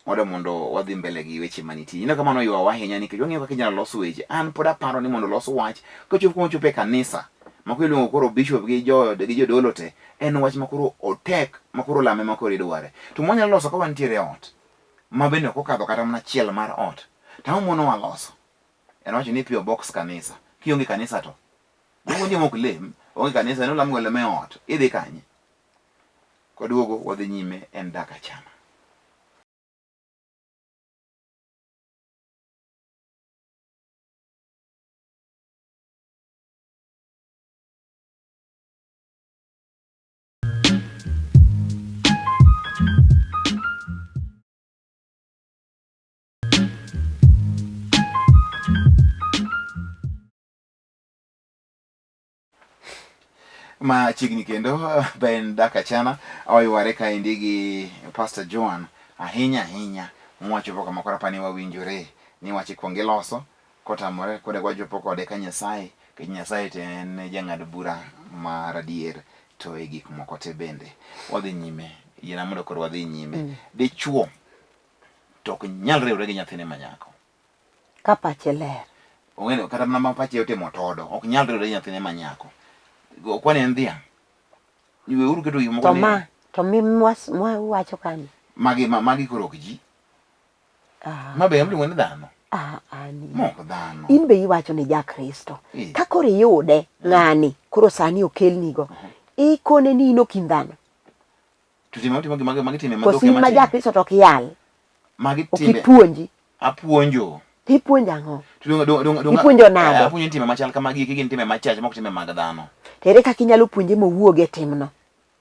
wadwa mondo wadhi mbele gi weche manitie. Ineno ka mano ywawa ahinya nikech wang'iyo kaka inyalo los weche. An pod aparo ni mondo los wach kochopo kuma ochopo e kanisa ma koro iluongo koro bishop gi jo gi jodolo te, en wach ma koro otek ma koro lame ma koro idware. To mwanyalo loso ka wantiere e ot ma bende ok okadho kata mana achiel mar ot, to ang'o monowa loso? En wacho ni PO box kanisa. Kionge kanisa to donge nitie mok lem, onge kanisa en olam go lem e ot. Idhi kanye? Kwaduogo wadhi nyime en dak achama. Machiegni kendo Ben dak achana oyware kaendi gi Pastor Joan ahinya ahinya mwachopo kama koro apani wawinjore ni wach ikwongo iloso kotamore kode wachopo kode ka Nyasaye nikech Nyasaye to en jang'ad bura mar adier to e gik moko te bende wadhi nyime yiena mondo koro wadhi nyime mm. Dichuo to ok nyal riwre gi nyathine manyako ka pache ler. Ong'eyo kata mana ma pache otimo todo, ok nyal riwre gi nyathine ma nyako. Kwani en dhiang'. Weuru keto gik moko To ma, to mi mwawacho kani. Magi magi koro ok ji. Ah. Ma be iluongo ni dhano. Ah, ah, ni. Mok dhano. In be iwacho ni ja Kristo. Eh. Ka koro iyude ng'ani, koro sani okelnigo. Ikone ni in ok in dhano. To timbe motimo gi magi timbe ma Koso dhok in ema ma timo. ja Kristo to ok iyal. Magi Ok timbe ipuonji. apuonjo. To ipuonjo ang'o? To donge donge donge donge Ipuonjo nade? Eh, apuonjo ni timbe machal kamagi eki gin timbe machach mok timbe mag dhano. To ere kaka inyalo puonje mowuog e timno?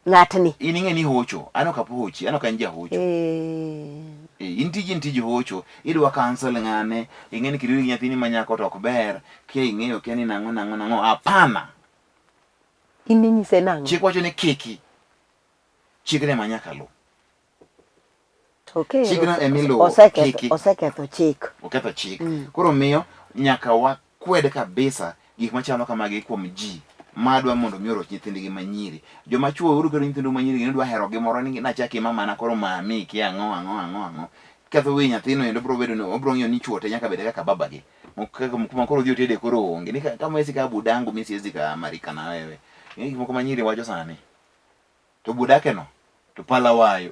Ng'atni. In ing'e ni hocho, an ok apohochi, an ok an jahocho. Eh. Eh, in tiji en tij hocho, idwa counsel ng'ane, ing'e ni kiriwi gi nyathini ma nyako to ok ber, kia ing'eyo kia ni nang'o nang'o nang'o, hapana. In inyise nang'o? Chik wacho ni kiki. Chikno ema nyaka luw. To kero Chikno ema iluwo, oseketho kiki. oseketho chik. Oketho chik. Koro miyo nyaka wakwed kabisa gik machalo kamagi kuom ji. madwa mondo mi oroch nyithindgi manyiri. Joma chuo weuru kelo nyithindu manyiri gi nidwa herogi moro ni nachaki mamana koro mami kia ang'o ang'o ang'o ang'o. Ketho wi nyathino endo bro bedo ni obro ng'iyo ni chuo te nyaka bed kaka babagi. Kuma koro odhi otede koro onge. Ni kama wezi kaa budangu mi siwezi kaa marika na wewe. Ing'e gik moko ma nyiri wacho sani. To budake no to pala wayo.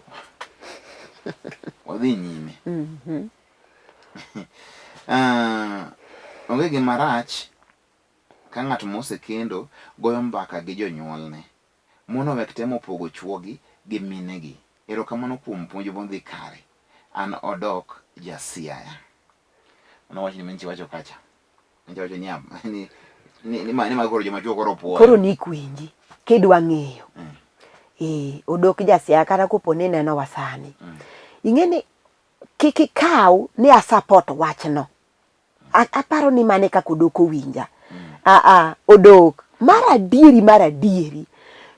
Wadhi nyime. Ah, onge gima rach ka ng'at mosekendo goyo mbaka gi jonyuolne. Mon owek temo pogo chwogi gi minegi. Erokamano kuom puonj modhi kare. An Odok ja Siaya. Mano wach ni minchi wacho kacha. Minchi wacho ni ni ni ni ma koro joma chwo koro puoyo. Koro ni kwinji kidwa ng'eyo. Eh, Odok ja Siaya kata kopo ni inenowa sani. Ing'e ni kik ikaw ni a support wachno. Aparo ni mano e kaka Odok owinja. Aa, Odok, mar adieri mar adieri,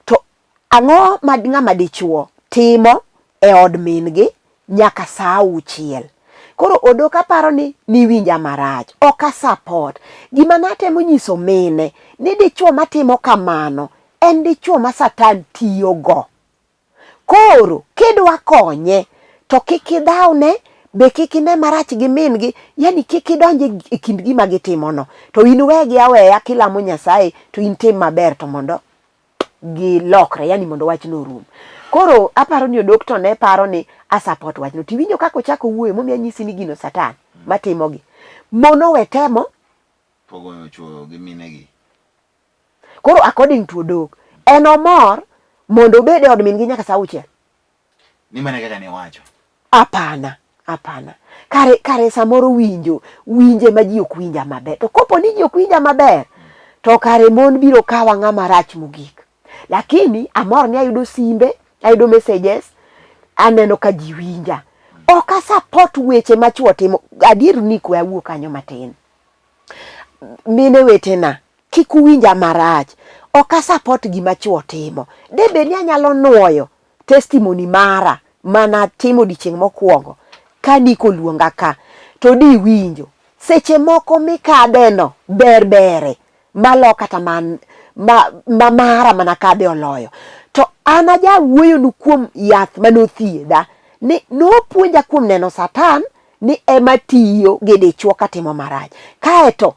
to ang'o ma ng'ama dichuo timo e od min gi nyaka saa auchiel? Koro Odok aparo ni niwinja marach, ok a support. Gima natemo nyiso mine ni dichuo matimo kamano en dichuo ma satan tiyo go. Koro kidwa konye to kik idhawne be kik ine marach gi min gi, yani kik idonj e kind gima gitimono. To in wegi aweya kilamo Nyasaye to in tim maber to mondo gilokre, yani mondo wachno orum. Koro aparo ni Odok to ne paro ni a support wachno. Tiwinjo kaka ochako wuoyo momiyo anyisi ni gino Satan matimogi. Mon owe temo Pogo chwo gi minegi. Koro according to Odok, en omor mondo obed e od min gi nyaka saa auchiel. Ni mana kaka ne wacho. Hapana, hapana. Kare, kare samoro winjo, winje ma ji ok winja maber. To kopo ni ji ok winja maber, to kare mon biro kawa ng'ama rach mogik. Lakini amor ni ayudo simbe, ayudo messages, aneno ka ji winja. Ok a support weche ma chwo timo. Adier ni kwe awuo kanyo matin. Mine wetena, kik uwinja marach. Ok a support gima chwo timo. De bed ni anyalo nuoyo testimony mara mana timo odiechieng' mokwongo ka Nick oluonga ka to di winjo. Seche moko mikadheno ber bere malo kata man ma, ma mara mana kadhe oloyo. To an aja wuoyonu kuom yath mane othiedha ni nopuonja kuom neno Satan ni ema tiyo gi dichwo katimo marach. Kaeto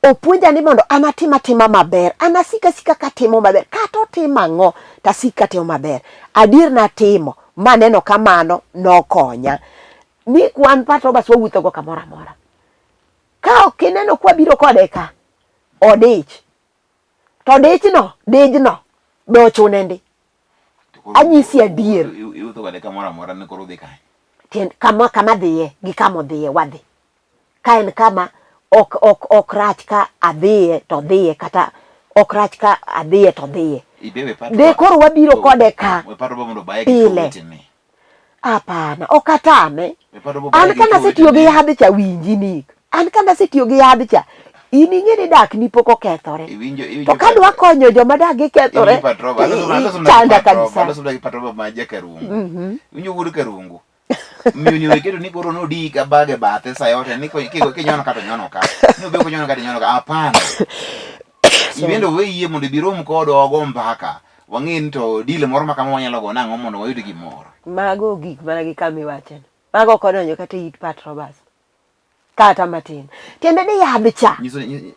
opuonja ni mondo an atim atima maber, an asik asika katimo maber, kata otim ang'o to asik katimo maber. Adier natimo maneno ka mano nokonya. Ni wan Patrobas wawuotho go kamoro amora. Ka ok ineno kwabiro kode ka, odich. To dichno, dijno be ochune ndi. Anyisi adier. Iwuotho kode kamoro amora ni koro udhi kanye? Tiend kama kama dhiye gi kama odhiye wadhi. Ka en kama ok ok ok rach ka adhiye to odhiye kata ok rach ka adhiye to odhiye. De koro wabiro kode ka pile. Hapana, ok atame. An ka nasetiyo gi yadh cha winji Nick. An ka nasetiyo gi yadh cha in ing'e ni dak ni pok okethore. To ka dwa konyo joma dak gi kethore chanda kabisa. Iwinjo wuod Karungu. Miyo ni oketo ni koro nodiyi ka bag e bathe sa yote ni kinyono ka to nyono ka. Ni obe konyono ka to nyono ka. Hapana. Ibende we yie mondo ibi rom kodwa wago mbaka. Wang'e ni to deal moro ma kama wanyalo go nang'o mondo wayud gimoro. Mago gik mana gi kama iwacheno. Mago ok odonjo kata e it Pat Roberts. Kata matin. Tiende ni yadh cha. Nyiso ni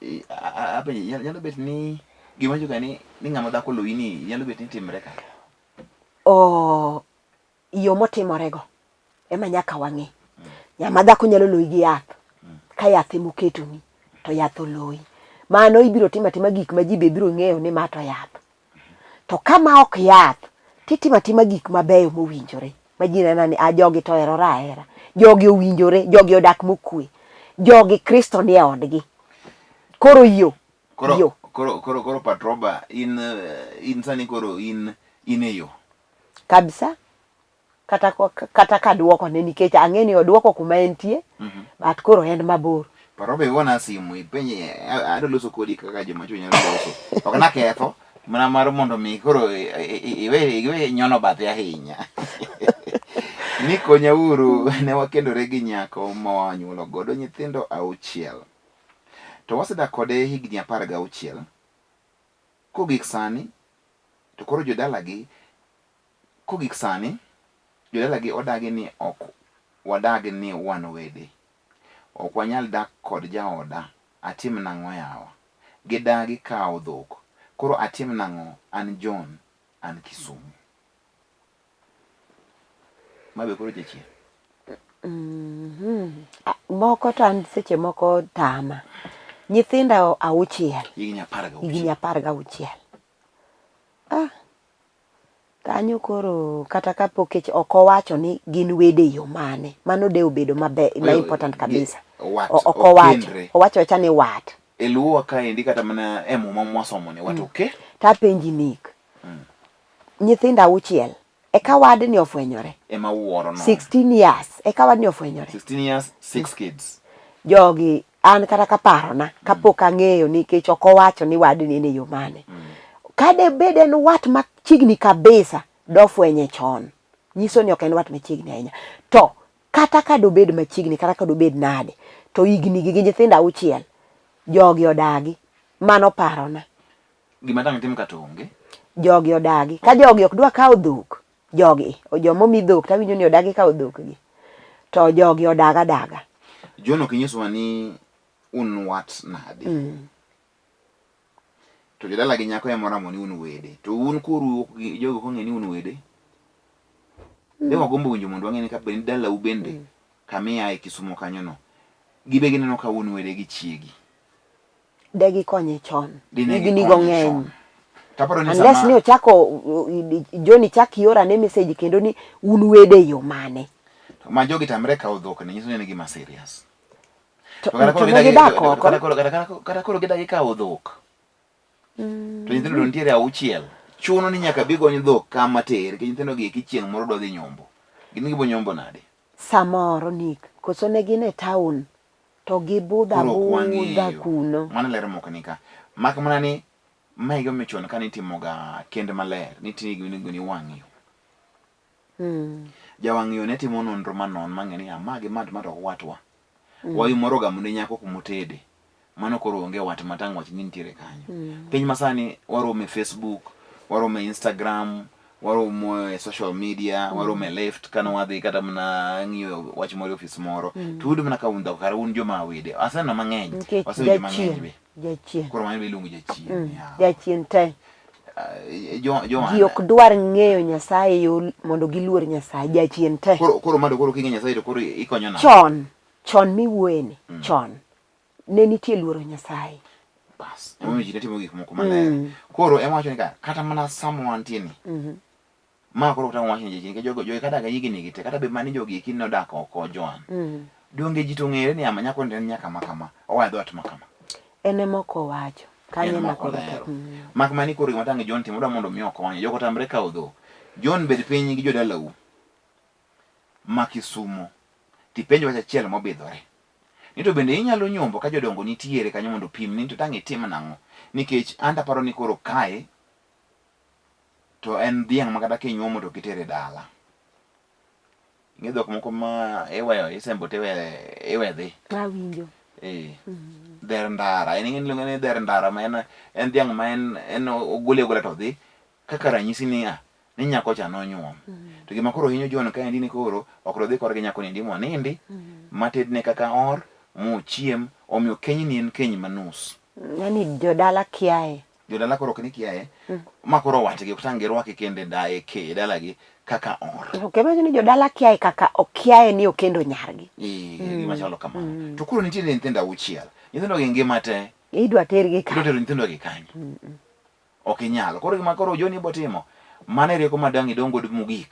apenji nyalo bet ni gima wacho ka ni ni ng'ama dhako oloyi ni nyalo bet ni timre ka. Oh, yo motimorego ema nyaka wang'e. Ng'ama dhako nyalo loyi gi yath, ka yath ema oketoni to yath oloyi. Mano ibiro timo atima gik ma ji be biro ng'eyo ni ma to yath. To ka ma ok yath, titimo atima gik mabeyo mowinjore ma ji neno ni a jogi to oherore ahera, jogi owinjore, jogi odak mokwe, jogi Kristo nie odgi. Koro yo, Koro, yo. koro, koro, koro Patroba, in, in sani koro in, in e yo. Kabisa. Kata, kata ka duoko ne nikech ang'e ni oduoko kuma entie, but koro en mabor. Patroba igona simu ipenje adwa loso kodi kaka joma chwo nyalo loso. Ok naketho mana mar mondo mi koro iwe iwe nyono bathe ahinya. Ni konyauru ne wakendore gi nyako ma wanyuolo godo nyithindo auchiel. To wasedak kode higni 16. Kogik sani to koro jodalagi kogik sani jodalagi odagi ni ok wadag ni wan wede. Ok wanyal dak kod jaoda atim nang'o yawa. Gidagi kawo dhok. Koro atim nang'o an John an Kisumu. Ma be koro jachien. Moko to an seche moko tama. Nyithinda auchiel. Higni 16. Higni 16. Ah. Kanyo koro kata kapo kech ok owacho ni gin wede e yo mane. Mano de obedo maber, ma important kabisa. Wat, Ok owacho. okendre. Owacho awacha ni wat. E luowa kaendi kata mana e muma mwasomo ni wat oke. Tapenji Nick. Nyithindo auchiel. Eka wadni ofwenyore. Ema wuoro no. 16 years. Eka wadni ofwenyore. 16 years, 6 kids. Jogi an kata kaparona kapok ang'eyo nikech ok owacho ni wadni en e yo mane. Kade bed en wat machiegni kabisa dofwenye chon. Nyiso ni ok en wat machiegni ahinya. To kata ka dobed machiegni kata ka dobed nade to higni gi gi nyithindo auchiel jogi odagi. Mano parona. Gima dang' tim ka to onge. Jogi odagi. Ka jogi ok dwa kawo dhok, jogi, joma omi dhok tawinjo ni odagi kawo dhok gi. To jogi odag adaga. John ok inyisowa ni un wat nade. To jodala gi nyako ema oramo ni un wede. To un kuru jogi ok ong'e ni un wede. De wagombo winjo mondo wang'e ni ka bende dalau bende kama iae Kisumo kanyo no. Gibe gineno ka un wede gi chiegi. De gikonye chon. Dine Higni go gikonye ng'eny. chon. Taparo ni Unless sama ni ochako Johnny chak iora ne message kendo ni un wede e yo mane. ma jogi tamre kawo dhok ni nyiso ni en gima serious. To, To kata koro to ne gidagi gidak to oko. kata koro kata kata koro gidagi kawo dhok. To nyithindo to nitiere auchiel. Chuno ni nyaka bi gony dhok kama ter nikech nyithindo gi eki chieng' moro dwa dhi nyombo. Gin gibo nyombo nade? Samoro Nick, koso ne gin e town to gibudha Koro ok budha wang'eyo. kuno. Mano ler mok ni ka. Mak mana ni mae e gimomiyo chon kane itimoga kend maler, nitie gima iluongo ni wang' yo. Jawang' yo ne timo nonro manon mang'e ni ma gi ma to ma to ok watwa. Wayu moro ogamo ne nyako kumotede. Mano koro onge wat ma tang' wach ni nitiere kanyo. Piny masani waromo e Facebook, waromo e Instagram, waromo e social media, waromo e lift kane wadhi kata mana ng'iyo wach moro e ofis moro. To uyudo mana ka un dhok kara un joma wede. Aseneno mang'eny. Nikech Wasewinjo mang'eny jachien, be. jachien. Koro mano be iluongo jachien. yawa. Jachien te. Joana. Ji ok dwar ng'eyo Nyasaye yo mondo giluor Nyasaye. Jachien te. Koro koro mado koro king'e Nyasaye to koro ikonyo nang'o? Chon, chon miwuoye ni, chon ne nitie luoro Nyasaye. Bas, emomiyo ji ne timo gik moko maler. Koro ema wacho ni ka kata mana sama wantie ni. Ma koro tang' wach ni jachien nikech jogo jogi kadak higni gi te kata bed mana ni jogi eki nodak oko Joan. Donge ji to ong'ere ni ama nyako ni en nyaka ma kama, oa e dhoot ma kama. En ema ok owacho. Kanyo En ema mok koro olero. tek. Mak mana ni koro gima tang' John timo odwa mondo mi okonye. Jogo otamre kawo dhok. John bed piny gi jodalau ma Kisumo tipenj wach achiel mobidhore. Ni to bende inyalo nyombo ka jodongo nitiere kanyo mondo opim ni to tang' itim nang'o. Nikech an to aparo ni koro kae to en dhiang' ma kata kinyuomo to ok itere dala. Ing'e dhok moko ma iweyo isembo to iwe dhi. Awinjo. Eh. Dher ndara. En ing'e iluonge ni dher ndara ma en en dhiang' ma en en ogole agola to dhi. Kaka ranyisi niya, ni nyako cha nonyuom. To gima koro hinyo John kaendi ni koro ok dodhi korgi nyako niendi monindi, matedne kaka or, mochiem, omiyo kenyni en keny ma nus. Yaani jodala kiaye. Jodala koro ok ni kiaye, ma koro watgi ok tang' girwake kendo e da e ke e dalagi kaka or. Ok iwacho ni jodala kiaye kaka okiaye ni okendo nyargi. Ee, gima chalo kamano. To koro nitie nyithindo auchiel. Nyithindo gi ngima te. Idwa tergi Idwa kanye? tero nyithindo gi kanye? Ok inyal. Koro gima koro John ibo timo, mano e rieko ma dang' idong' godo mogik.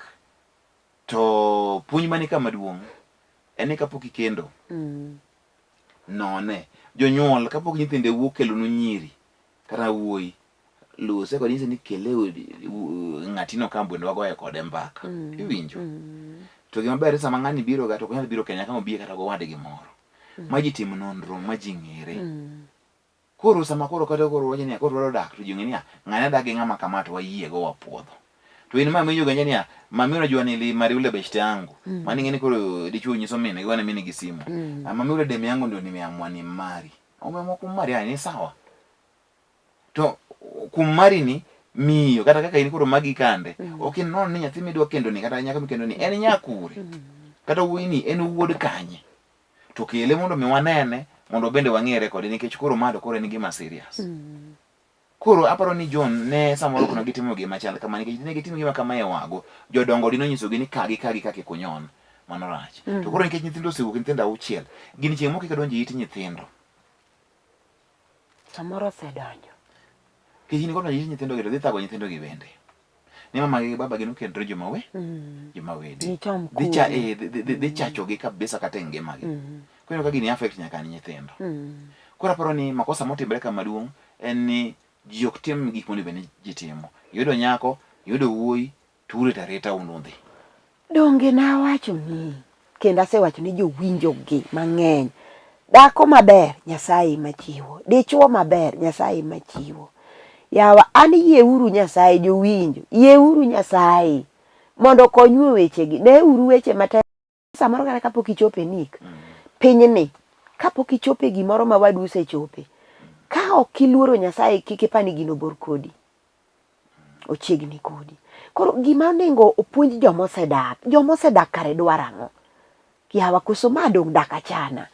To puonj mani ka maduong' en ni kapok ikendo, none. Jonyuol kapok nyithinde wuok kelonu nyiri kata wuoyi, lose kod nyise ni kele ng'atino ka bende wagoye kode mbaka. Iwinjo? To gima ber ni sama ng'ani biro ga to ok onyal biro kende nyaka obi kata gowadgi moro. Ma ji tim nonro, ma ji ng'ere. Koro sama koro kata koro wacho niya koro dwaro dak to ji ong'e niya ng'ane dak gi ng'ama kama to wayie go wapuodho. To in ma miyo ganja niya mami unajua nilimari ule beshte yangu. Mani ing'e ni koro dichuo nyiso min gi wane min gi simu. Ah, mami ule dem yangu ndio nimeamua ni mari. Umeamua kumari ni sawa. To Kuom mari ni miyo kata kaka in koro magi kande mm. ok inon ni nyathi midwa kendo ni kata nyako mikendo ni en nyakure mm. kata wuoyi ni en wuod kanye to kele mondo mi wanene mondo bende wang'ere kode nikech koro ma to koro en gima serious mm. Koro aparo ni John ne samoro ok ne gitimo gima chal kama nikech dine gitimo gima kama e wago, jodongo dine onyisogi ni ka gi ka gi ka kik unyon. Mano rach. Mm. To koro nikech nyithindo osewuok nyithindo auchiel, gini chieng' moko donjo e it nyithindo. Samoro osedonjo. Nikech gini kodonjo e it nyithindo gi to dhi thago nyithindo gi bende. Ni mama gi baba gi nokendore joma we, mm. joma wede. Dhi cha eh, dhi chachogi kabisa kata e ngimagi. Mm. Koro ka gini affect nyaka ni nyithindo. Mm. Koro aparo ni makosa motimre ka maduong' en ni ji ok tim gik monego bed ni ji timo. Iyudo nyako, iyudo wuoyi, to urito arita un udhi. Donge nawachoni kendo asewacho ni jowinjogi mang'eny, dhako maber Nyasaye ema chiwo, dichuo maber Nyasaye ema chiwo. Yawa an yieuru Nyasaye jowinjo, yieuru Nyasaye mondo okonyu e wechegi. Neuru weche matek samoro kata kapok ichopo e nik pinyni kapok ichopo e gimoro ma wadu osechope ka ok iluoro Nyasaye kik ipa ni gino bor kodi ochiegni kodi koro gima onego opuonj joma osedak joma osedak kare dwaro ang'o yawa koso ma dong' dak achana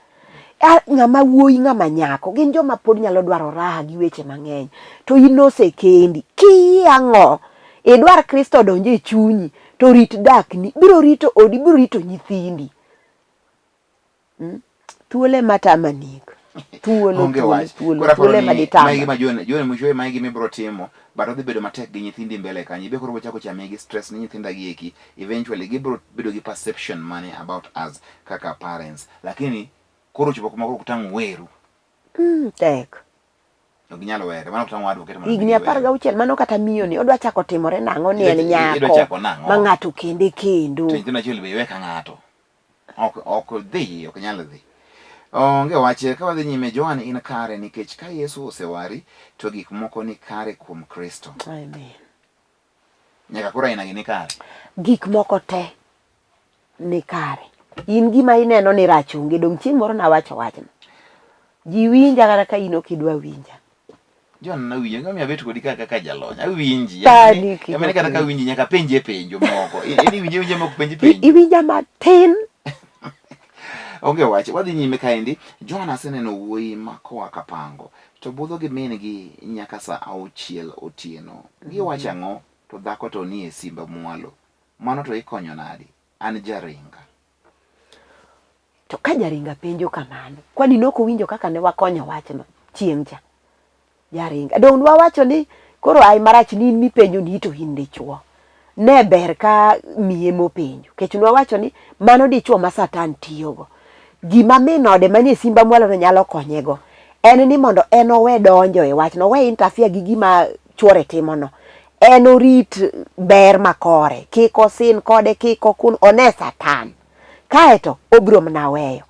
ng'ama wuoyi ng'ama nyako gin joma pod nyalo dwaro raha gi weche mang'eny to in osekendi kiyi ang'o idwar Kristo odonj e chunyi to rit dakni biro rito odi biro rito nyithindi hmm? Thuolo ema tama nik. Thuolo, thuolo, thuolo, thuolo ema ditama. Mae gima John, John mwishowe mae gima ibiro timo, but odhi bedo matek gi nyithindi mbele kanyo. Ibe koro bochako chame gi stress ni nyithinda gi eki, eventually gibiro bedo gi perception mane about us kaka parents. Lakini koro ochopo kuma koro ok weru. Tek. Ok ginyal were. Mano ok tang' advocate mondo Higni 16 mano kata miyo ni odwa chako timore nang'o ni en nyako ma ng'ato kende kendo. To nyithindo achiel be iwe ka ng'ato. Ok ok dhi, ok nyal dhi. Onge wach ka wadhi nyime Joan in kare nikech ka Yesu osewari to gik moko ni kare kuom Kristo. Amen. Nyaka koro aina gi ni kare. Gik moko te ni kare. In gima ineno ni rach onge, dong' chieng' moro nawacho wachno. Ji winja kata ka in ok idwa winja. John nawinjo ng'ama abet kodi kaka kaka jalony. Awinji. Yaani kata ka winji nyaka penje penjo moko. In iwinje winje mok penji penjo. Iwinja matin. Onge wach. Wadhi nyime kaendi. John aseneno wuoyi ma koa Kapango to budho gi min gi nyaka saa auchiel otieno. Giwacho ang'o to dhako to nie simba mwalo. Mano to ikonyo nadi? An jaringa. To ka jaringa penjo kamano, kwani nok owinjo kaka ne wakonyo wachno chieng' cha? Jaringa. Donge wawacho ni koro ai marach ni in mipenjo ni to in dichuo. Ne ber ka miye mopenjo. Kech nwawacho ni mano dichuo ma Satan tiyogo. Gima min ode manie simba mwalo no nyalo konyego en ni mondo en owe donjo e wachno, owe interfere gi gima chuore timono. En orit ber ma kore, kik osin kode, kik okun, one Satan. Kaeto obiro mana weyo,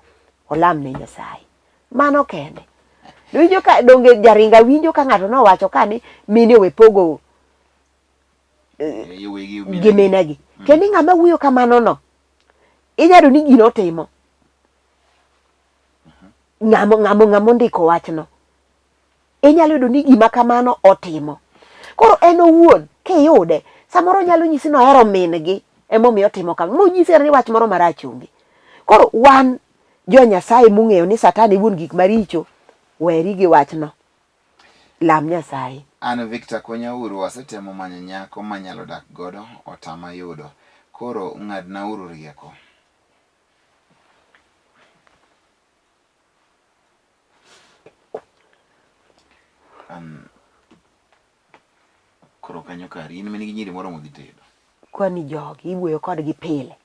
olam ne Nyasaye. Mano kende. Winjo ka donge jaringa winjo ka ng'ato nowacho ka ni mine owe pogo eh, gi minegi. Kendo ng'ama wuoyo kamano no, inyalo ni gino otimo. Ng'amo ng'amo ng'amo ndiko wachno. Inyalo yudo ni gima kamano otimo. Koro en owuon kiyude, samoro onyalo nyisi ni ohero min gi emomiyo otimo kamano. Monyisi ni wach moro marach onge. Koro wan jo Nyasaye mong'eyo ni Satan e wuon gik maricho, weri gi wachno. Lam Nyasaye. An Victor konyauru asetemo manyo nyako manyalo dak godo otama yudo. Koro ng'adnauru rieko. An koro kanyo kari in min gi nyiri moromo dhi tedo. Kwani jogi iwuoyo kodgi pile.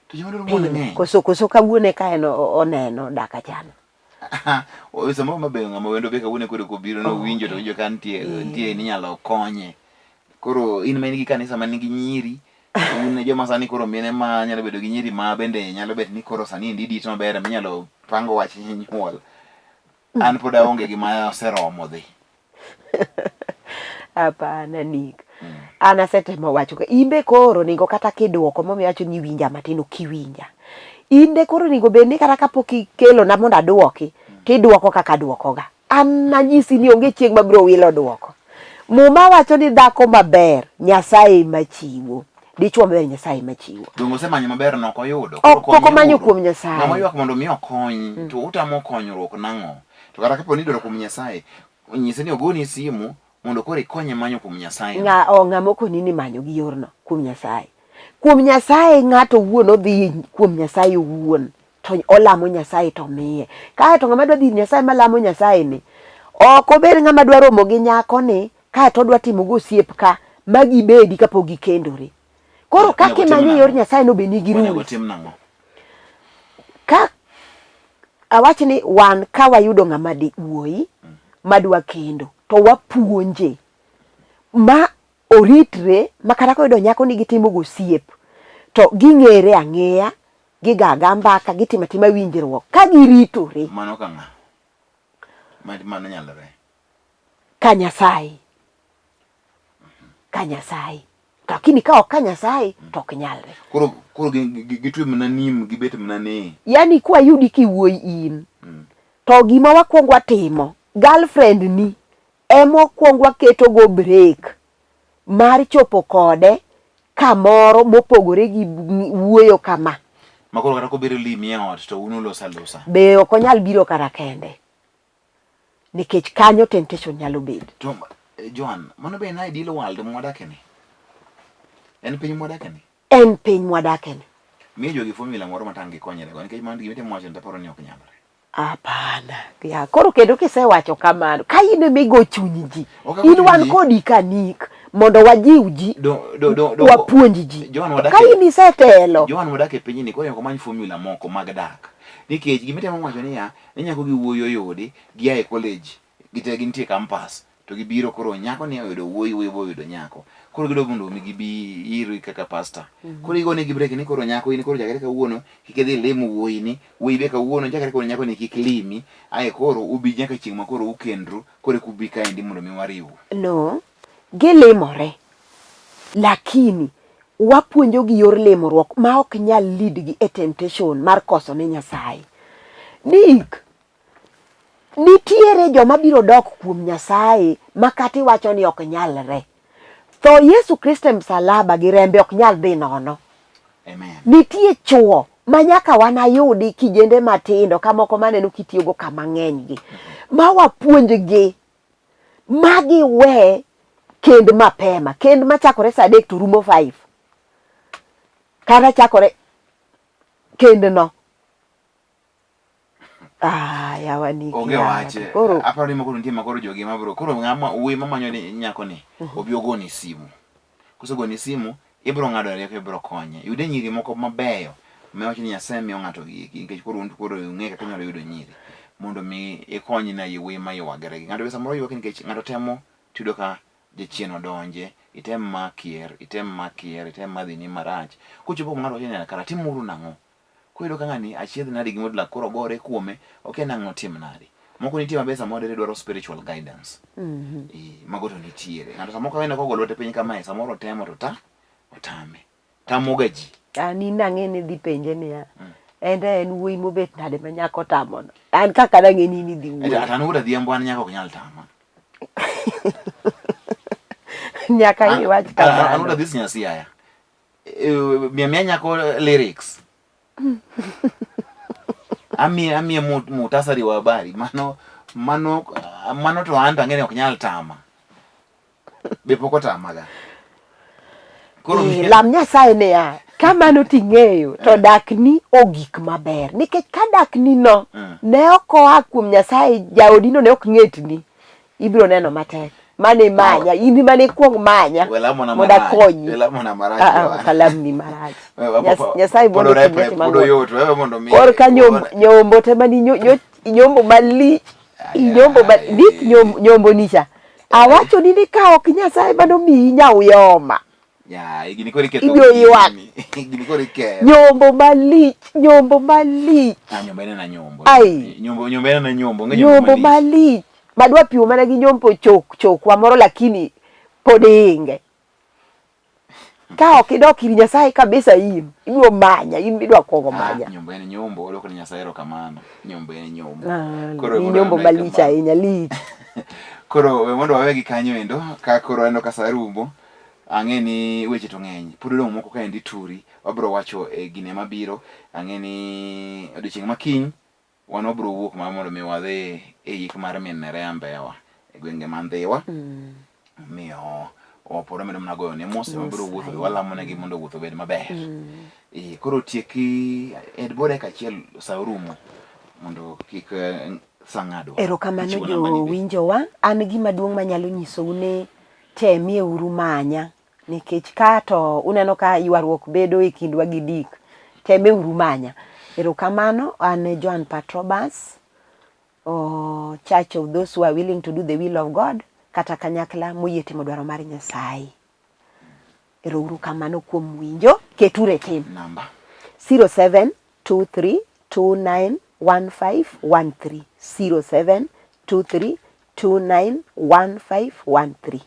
To joma dwaro mon ng'eny. Koso koso kawuono eka en oneno daka chano. Samoro mabe ng'ama wendo be kawuono koro kobiro no winjo to winjo ka nitie nitie ni inyalo konye. Koro in ma in gi kanisa ma nigi nyiri un e joma sani koro mine ma nyalo bedo gi nyiri ma bende nyalo bet ni koro sani endi dit maber minyalo pango wach nyuol. An pod aonge gi ma oseromo dhi. Hapana Nick. An asetemo wacho ka imbe koro onego kata kiduoko momiyo awacho ni iwinja matin ok iwinja. In de koro onego bed ni kata kapok ikelona mondo aduoki tiduoko kaka aduokoga. An nanyisi ni onge chieng' mabiro wilo duoko. Muma wacho ni dhako maber Nyasaye ema chiwo. Dichwo maber Nyasaye ema chiwo. Donge osemanyo maber no ok oyudo? Ok, pok omanyo kuom Nyasaye. Ng'ama ywak mondo mi okony mm. to utamo konyruok nang'o? To kata kapo ni idwaro kuom Nyasaye, nyise ni ogoni simu mondo koro ikonye manyo kuom Nyasaye. Ng'a o ng'ama okoni ni manyo gi yorno kuom Nyasaye. Kuom Nyasaye ng'ato owuon odhi kuom Nyasaye owuon to olamo Nyasaye to miye. Kae to ng'ama dwa dhi ir Nyasaye malamo Nyasaye ni ok obed ng'ama dwa romo gi nyako ni kae to odwa timo go osiep ka ma gibedi kapok gikendore. Koro kaka imanyo yor Nyasaye no be nigi Onego rules. tim nang'o? Ka awach ni wan ka wayudo ng'ama di wuoyi madwa kendo to wapuonje ma oritre ma kata koyudo nyako ni gitimo go osiep to ging'ere ang'eya giga aga mbaka gitimo atima winjruok ka giritore Mano ka ng'a? Mano nyalore. Ka Nyasaye. Ka Nyasaye. Lakini ka ok ka Nyasaye to ok nyalre. Koro koro gitwe mana nim gibet mana ni. Yaani kwayudi kiwuoyi in mm. to gima wakwongo watimo girlfriend ni ema wakwongo waketo go break mar chopo kode kamoro mopogore gi wuoyo kama. Ma koro kata kobiro limi e ot to un uloso alosa. Be ok onyal biro kara kende. Nikech kanyo temptation nyalo bedo. To eh, Joan, mano be en ideal world mwadake ni? En piny mwadake ni? En piny mwadake ni. Miyo jogi formula moro matang' gikonyre go nikech mano gima itemo wacho ni taparo ni ok nyalre. Hapana. Ya, koro kendo kisewacho kamano, ka in ema igo chuny ji, in wan kodi kanik mondo wajiw ji, wapuonj ji. Ka in isetelo. Joan wadak e pinyni koro nyaka wamany formula moko mag dak. Nikech gima itemo wacho niya, ni nyako gi wuoyi oyudi, gia e college, gite gintie campus, to gibiro koro nyako ni oyudo wuoyi, wuoyi be oyudo nyako. Koro gidwa mondo mi gibi iri kaka pastor. Mm -hmm. Koro igone gi break ni koro nyako in koro chakre kawuono kik idhi lim wuoyi ni, wuoyi be kawuono chakre kawuono nyako ni kik limi. Ae koro ubi nyaka chieng' ma koro ukendru, koro eka ubi kaendi mondo mi wariwu. No, gilimore. Lakini wapuonjogi yor limruok ma ok nyal lead gi e temptation mar koso ne Nyasaye. Nick, Nitiere joma biro dok kuom Nyasaye ma kata iwacho ni ok nyalre. Tho Yesu Kristo e msalaba gi rembe ok nyal dhi nono. Amen. Nitie chuo ma nyaka wanayudi kijende matindo ka moko maneno kitiyogo kama ng'eny gi ma wapuonjgi ma giwe kend mapema kend machakore saa adek to rumo 5 kata chakore kendno Ah, yawa ni Onge wach. Koro aparo ni moko nitie ma koro jogi ema biro. Koro ng'ama wuoyi mamanyo ni nyako ni mhm. obi ogoni simu. Kosegoni simu, ibiro ng'ado rieko ibiro konye. Yude nyiri moko mabeyo miwacho ni Nyasaye miyo ng'ato gieki nikech koro un koro ung'e kaka inyalo yudo nyiri mondo mi ikony na wuoyi ma ywagre gi. Ng'ato be samoro ywak nikech ng'ato temo tiyudo ka jachien odonje, item ma kier, item ma kier, item ma dhini marach. Kochopo kuma ng'ato wacho ni kara timuru nang'o? Koro iyudo ka ng'ani achiedh nade gi modlak koro ogore kuome okia nang'o otim nade. Moko nitie mabe samoro dere dwaro spiritual guidance. Mm -hmm. E, mago to nitiere. Ng'ato samoro kawene kogo lwete piny kamae samoro otemo to ta otame. Tamoga ji. An in ang'e ni dhi penje niya. Mm. En en wuoyi mobet nade ma nyako tamono. An kaka nang'e ni in idhi wuoyo. Ata an wuod Adhiambo an nyako ok nyal tama. Nyaka iwach kamano. An wuod Adhis Nyasiaya. Eh, miya miya nyako lyrics amiye amiye muhtasari wa habari mano mano mano to an to ang'e ni ok nyal tama be pok otamaga koro eh, lam Nyasaye niya ka mano ting'eyo to eh. dakni ogik maber nikech ka dakni no mm. ne ok oa kuom Nyasaye jaodino ne ok ng'etni ibiro neno matek mane manya in mane ikwong manya mondo akonyi ah, ah, ok alamni marach Nyasaye mondo kor ka nyombo te mani nyombo malich inyombo malich nyombo nicha awacho ni ni ka ok Nyasaye mano miyi nyauyoma ibiro ywak nyombo malich nyombo malich ah, ai nyombo malich madwa pimo mana gi nyombo chok chokwa moro lakini pod inge ka ok idok ir Nyasaye kabisa in ibiro manya in idwa kuongo ah, manya nyombo en nyombo odwoko ne Nyasaye erokamano nyombo en nyombo ah, koro nyombo malich ahinya lich. Koro we mondo wawegi kanyo endo ka koro aneno ka sa rumo. Ang'e ni weche to ng'eny. Pod odong' moko kaendi turi. Wabiro wacho e gine mabiro. Ang'e ni odiochieng' ma kiny wan wabiro wuok mar mondo mi wadhi e yik mar min Nerea Mbewa e gwenge ma Ndhiwa. Omiyo pod wamedo mana goyo ne mos ema biro wuotho be walamo negi mondo wuoth obed maber. Eh, koro tieki ed bo dakika achiel sa orumo mondo kik eh, sa ng'adwa. Erokamano Ichiwo namba ni be. jowinjowa. An gima duong' manyalo nyisou ni temie uru manya nikech ka to uneno ka ywaruok bedo e kindwa gi Dick. Temie uru manya. Erokamano an Joan Patrobas, oh, Church of those who are willing to do the will of God kata kanyakla moyie timo dwaro mar Nyasaye. Ero uru kamano kuom winjo, keture e tim. Namba. 0723291513 0723291513.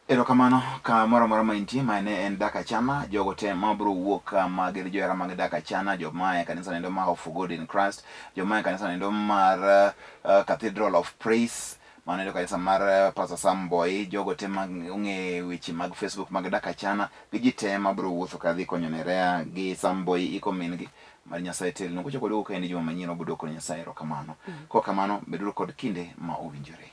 Erokamano kamoro amora ma intie, ma ne en Dak Achana, jogo te ma biro wuok ma gin johera mag Dak Achana, joma e kanisa nendo mar Hope for God in Christ, joma e kanisa nendo mar uh, Cathedral of Praise, mano endo kanisa mar uh, Pastor Sam Boy, jogo te ma ong'e weche mag Facebook mag Dak Achana, gi ji te ma biro wuotho kadhi konyo Nerea gi Sam Boy iko min gi mar Nyasaye telno. Kochako duogo kaendi juma manyien wabiro duoko ne Nyasaye erokamano. Kokamano, beduru kod kinde ma owinjore.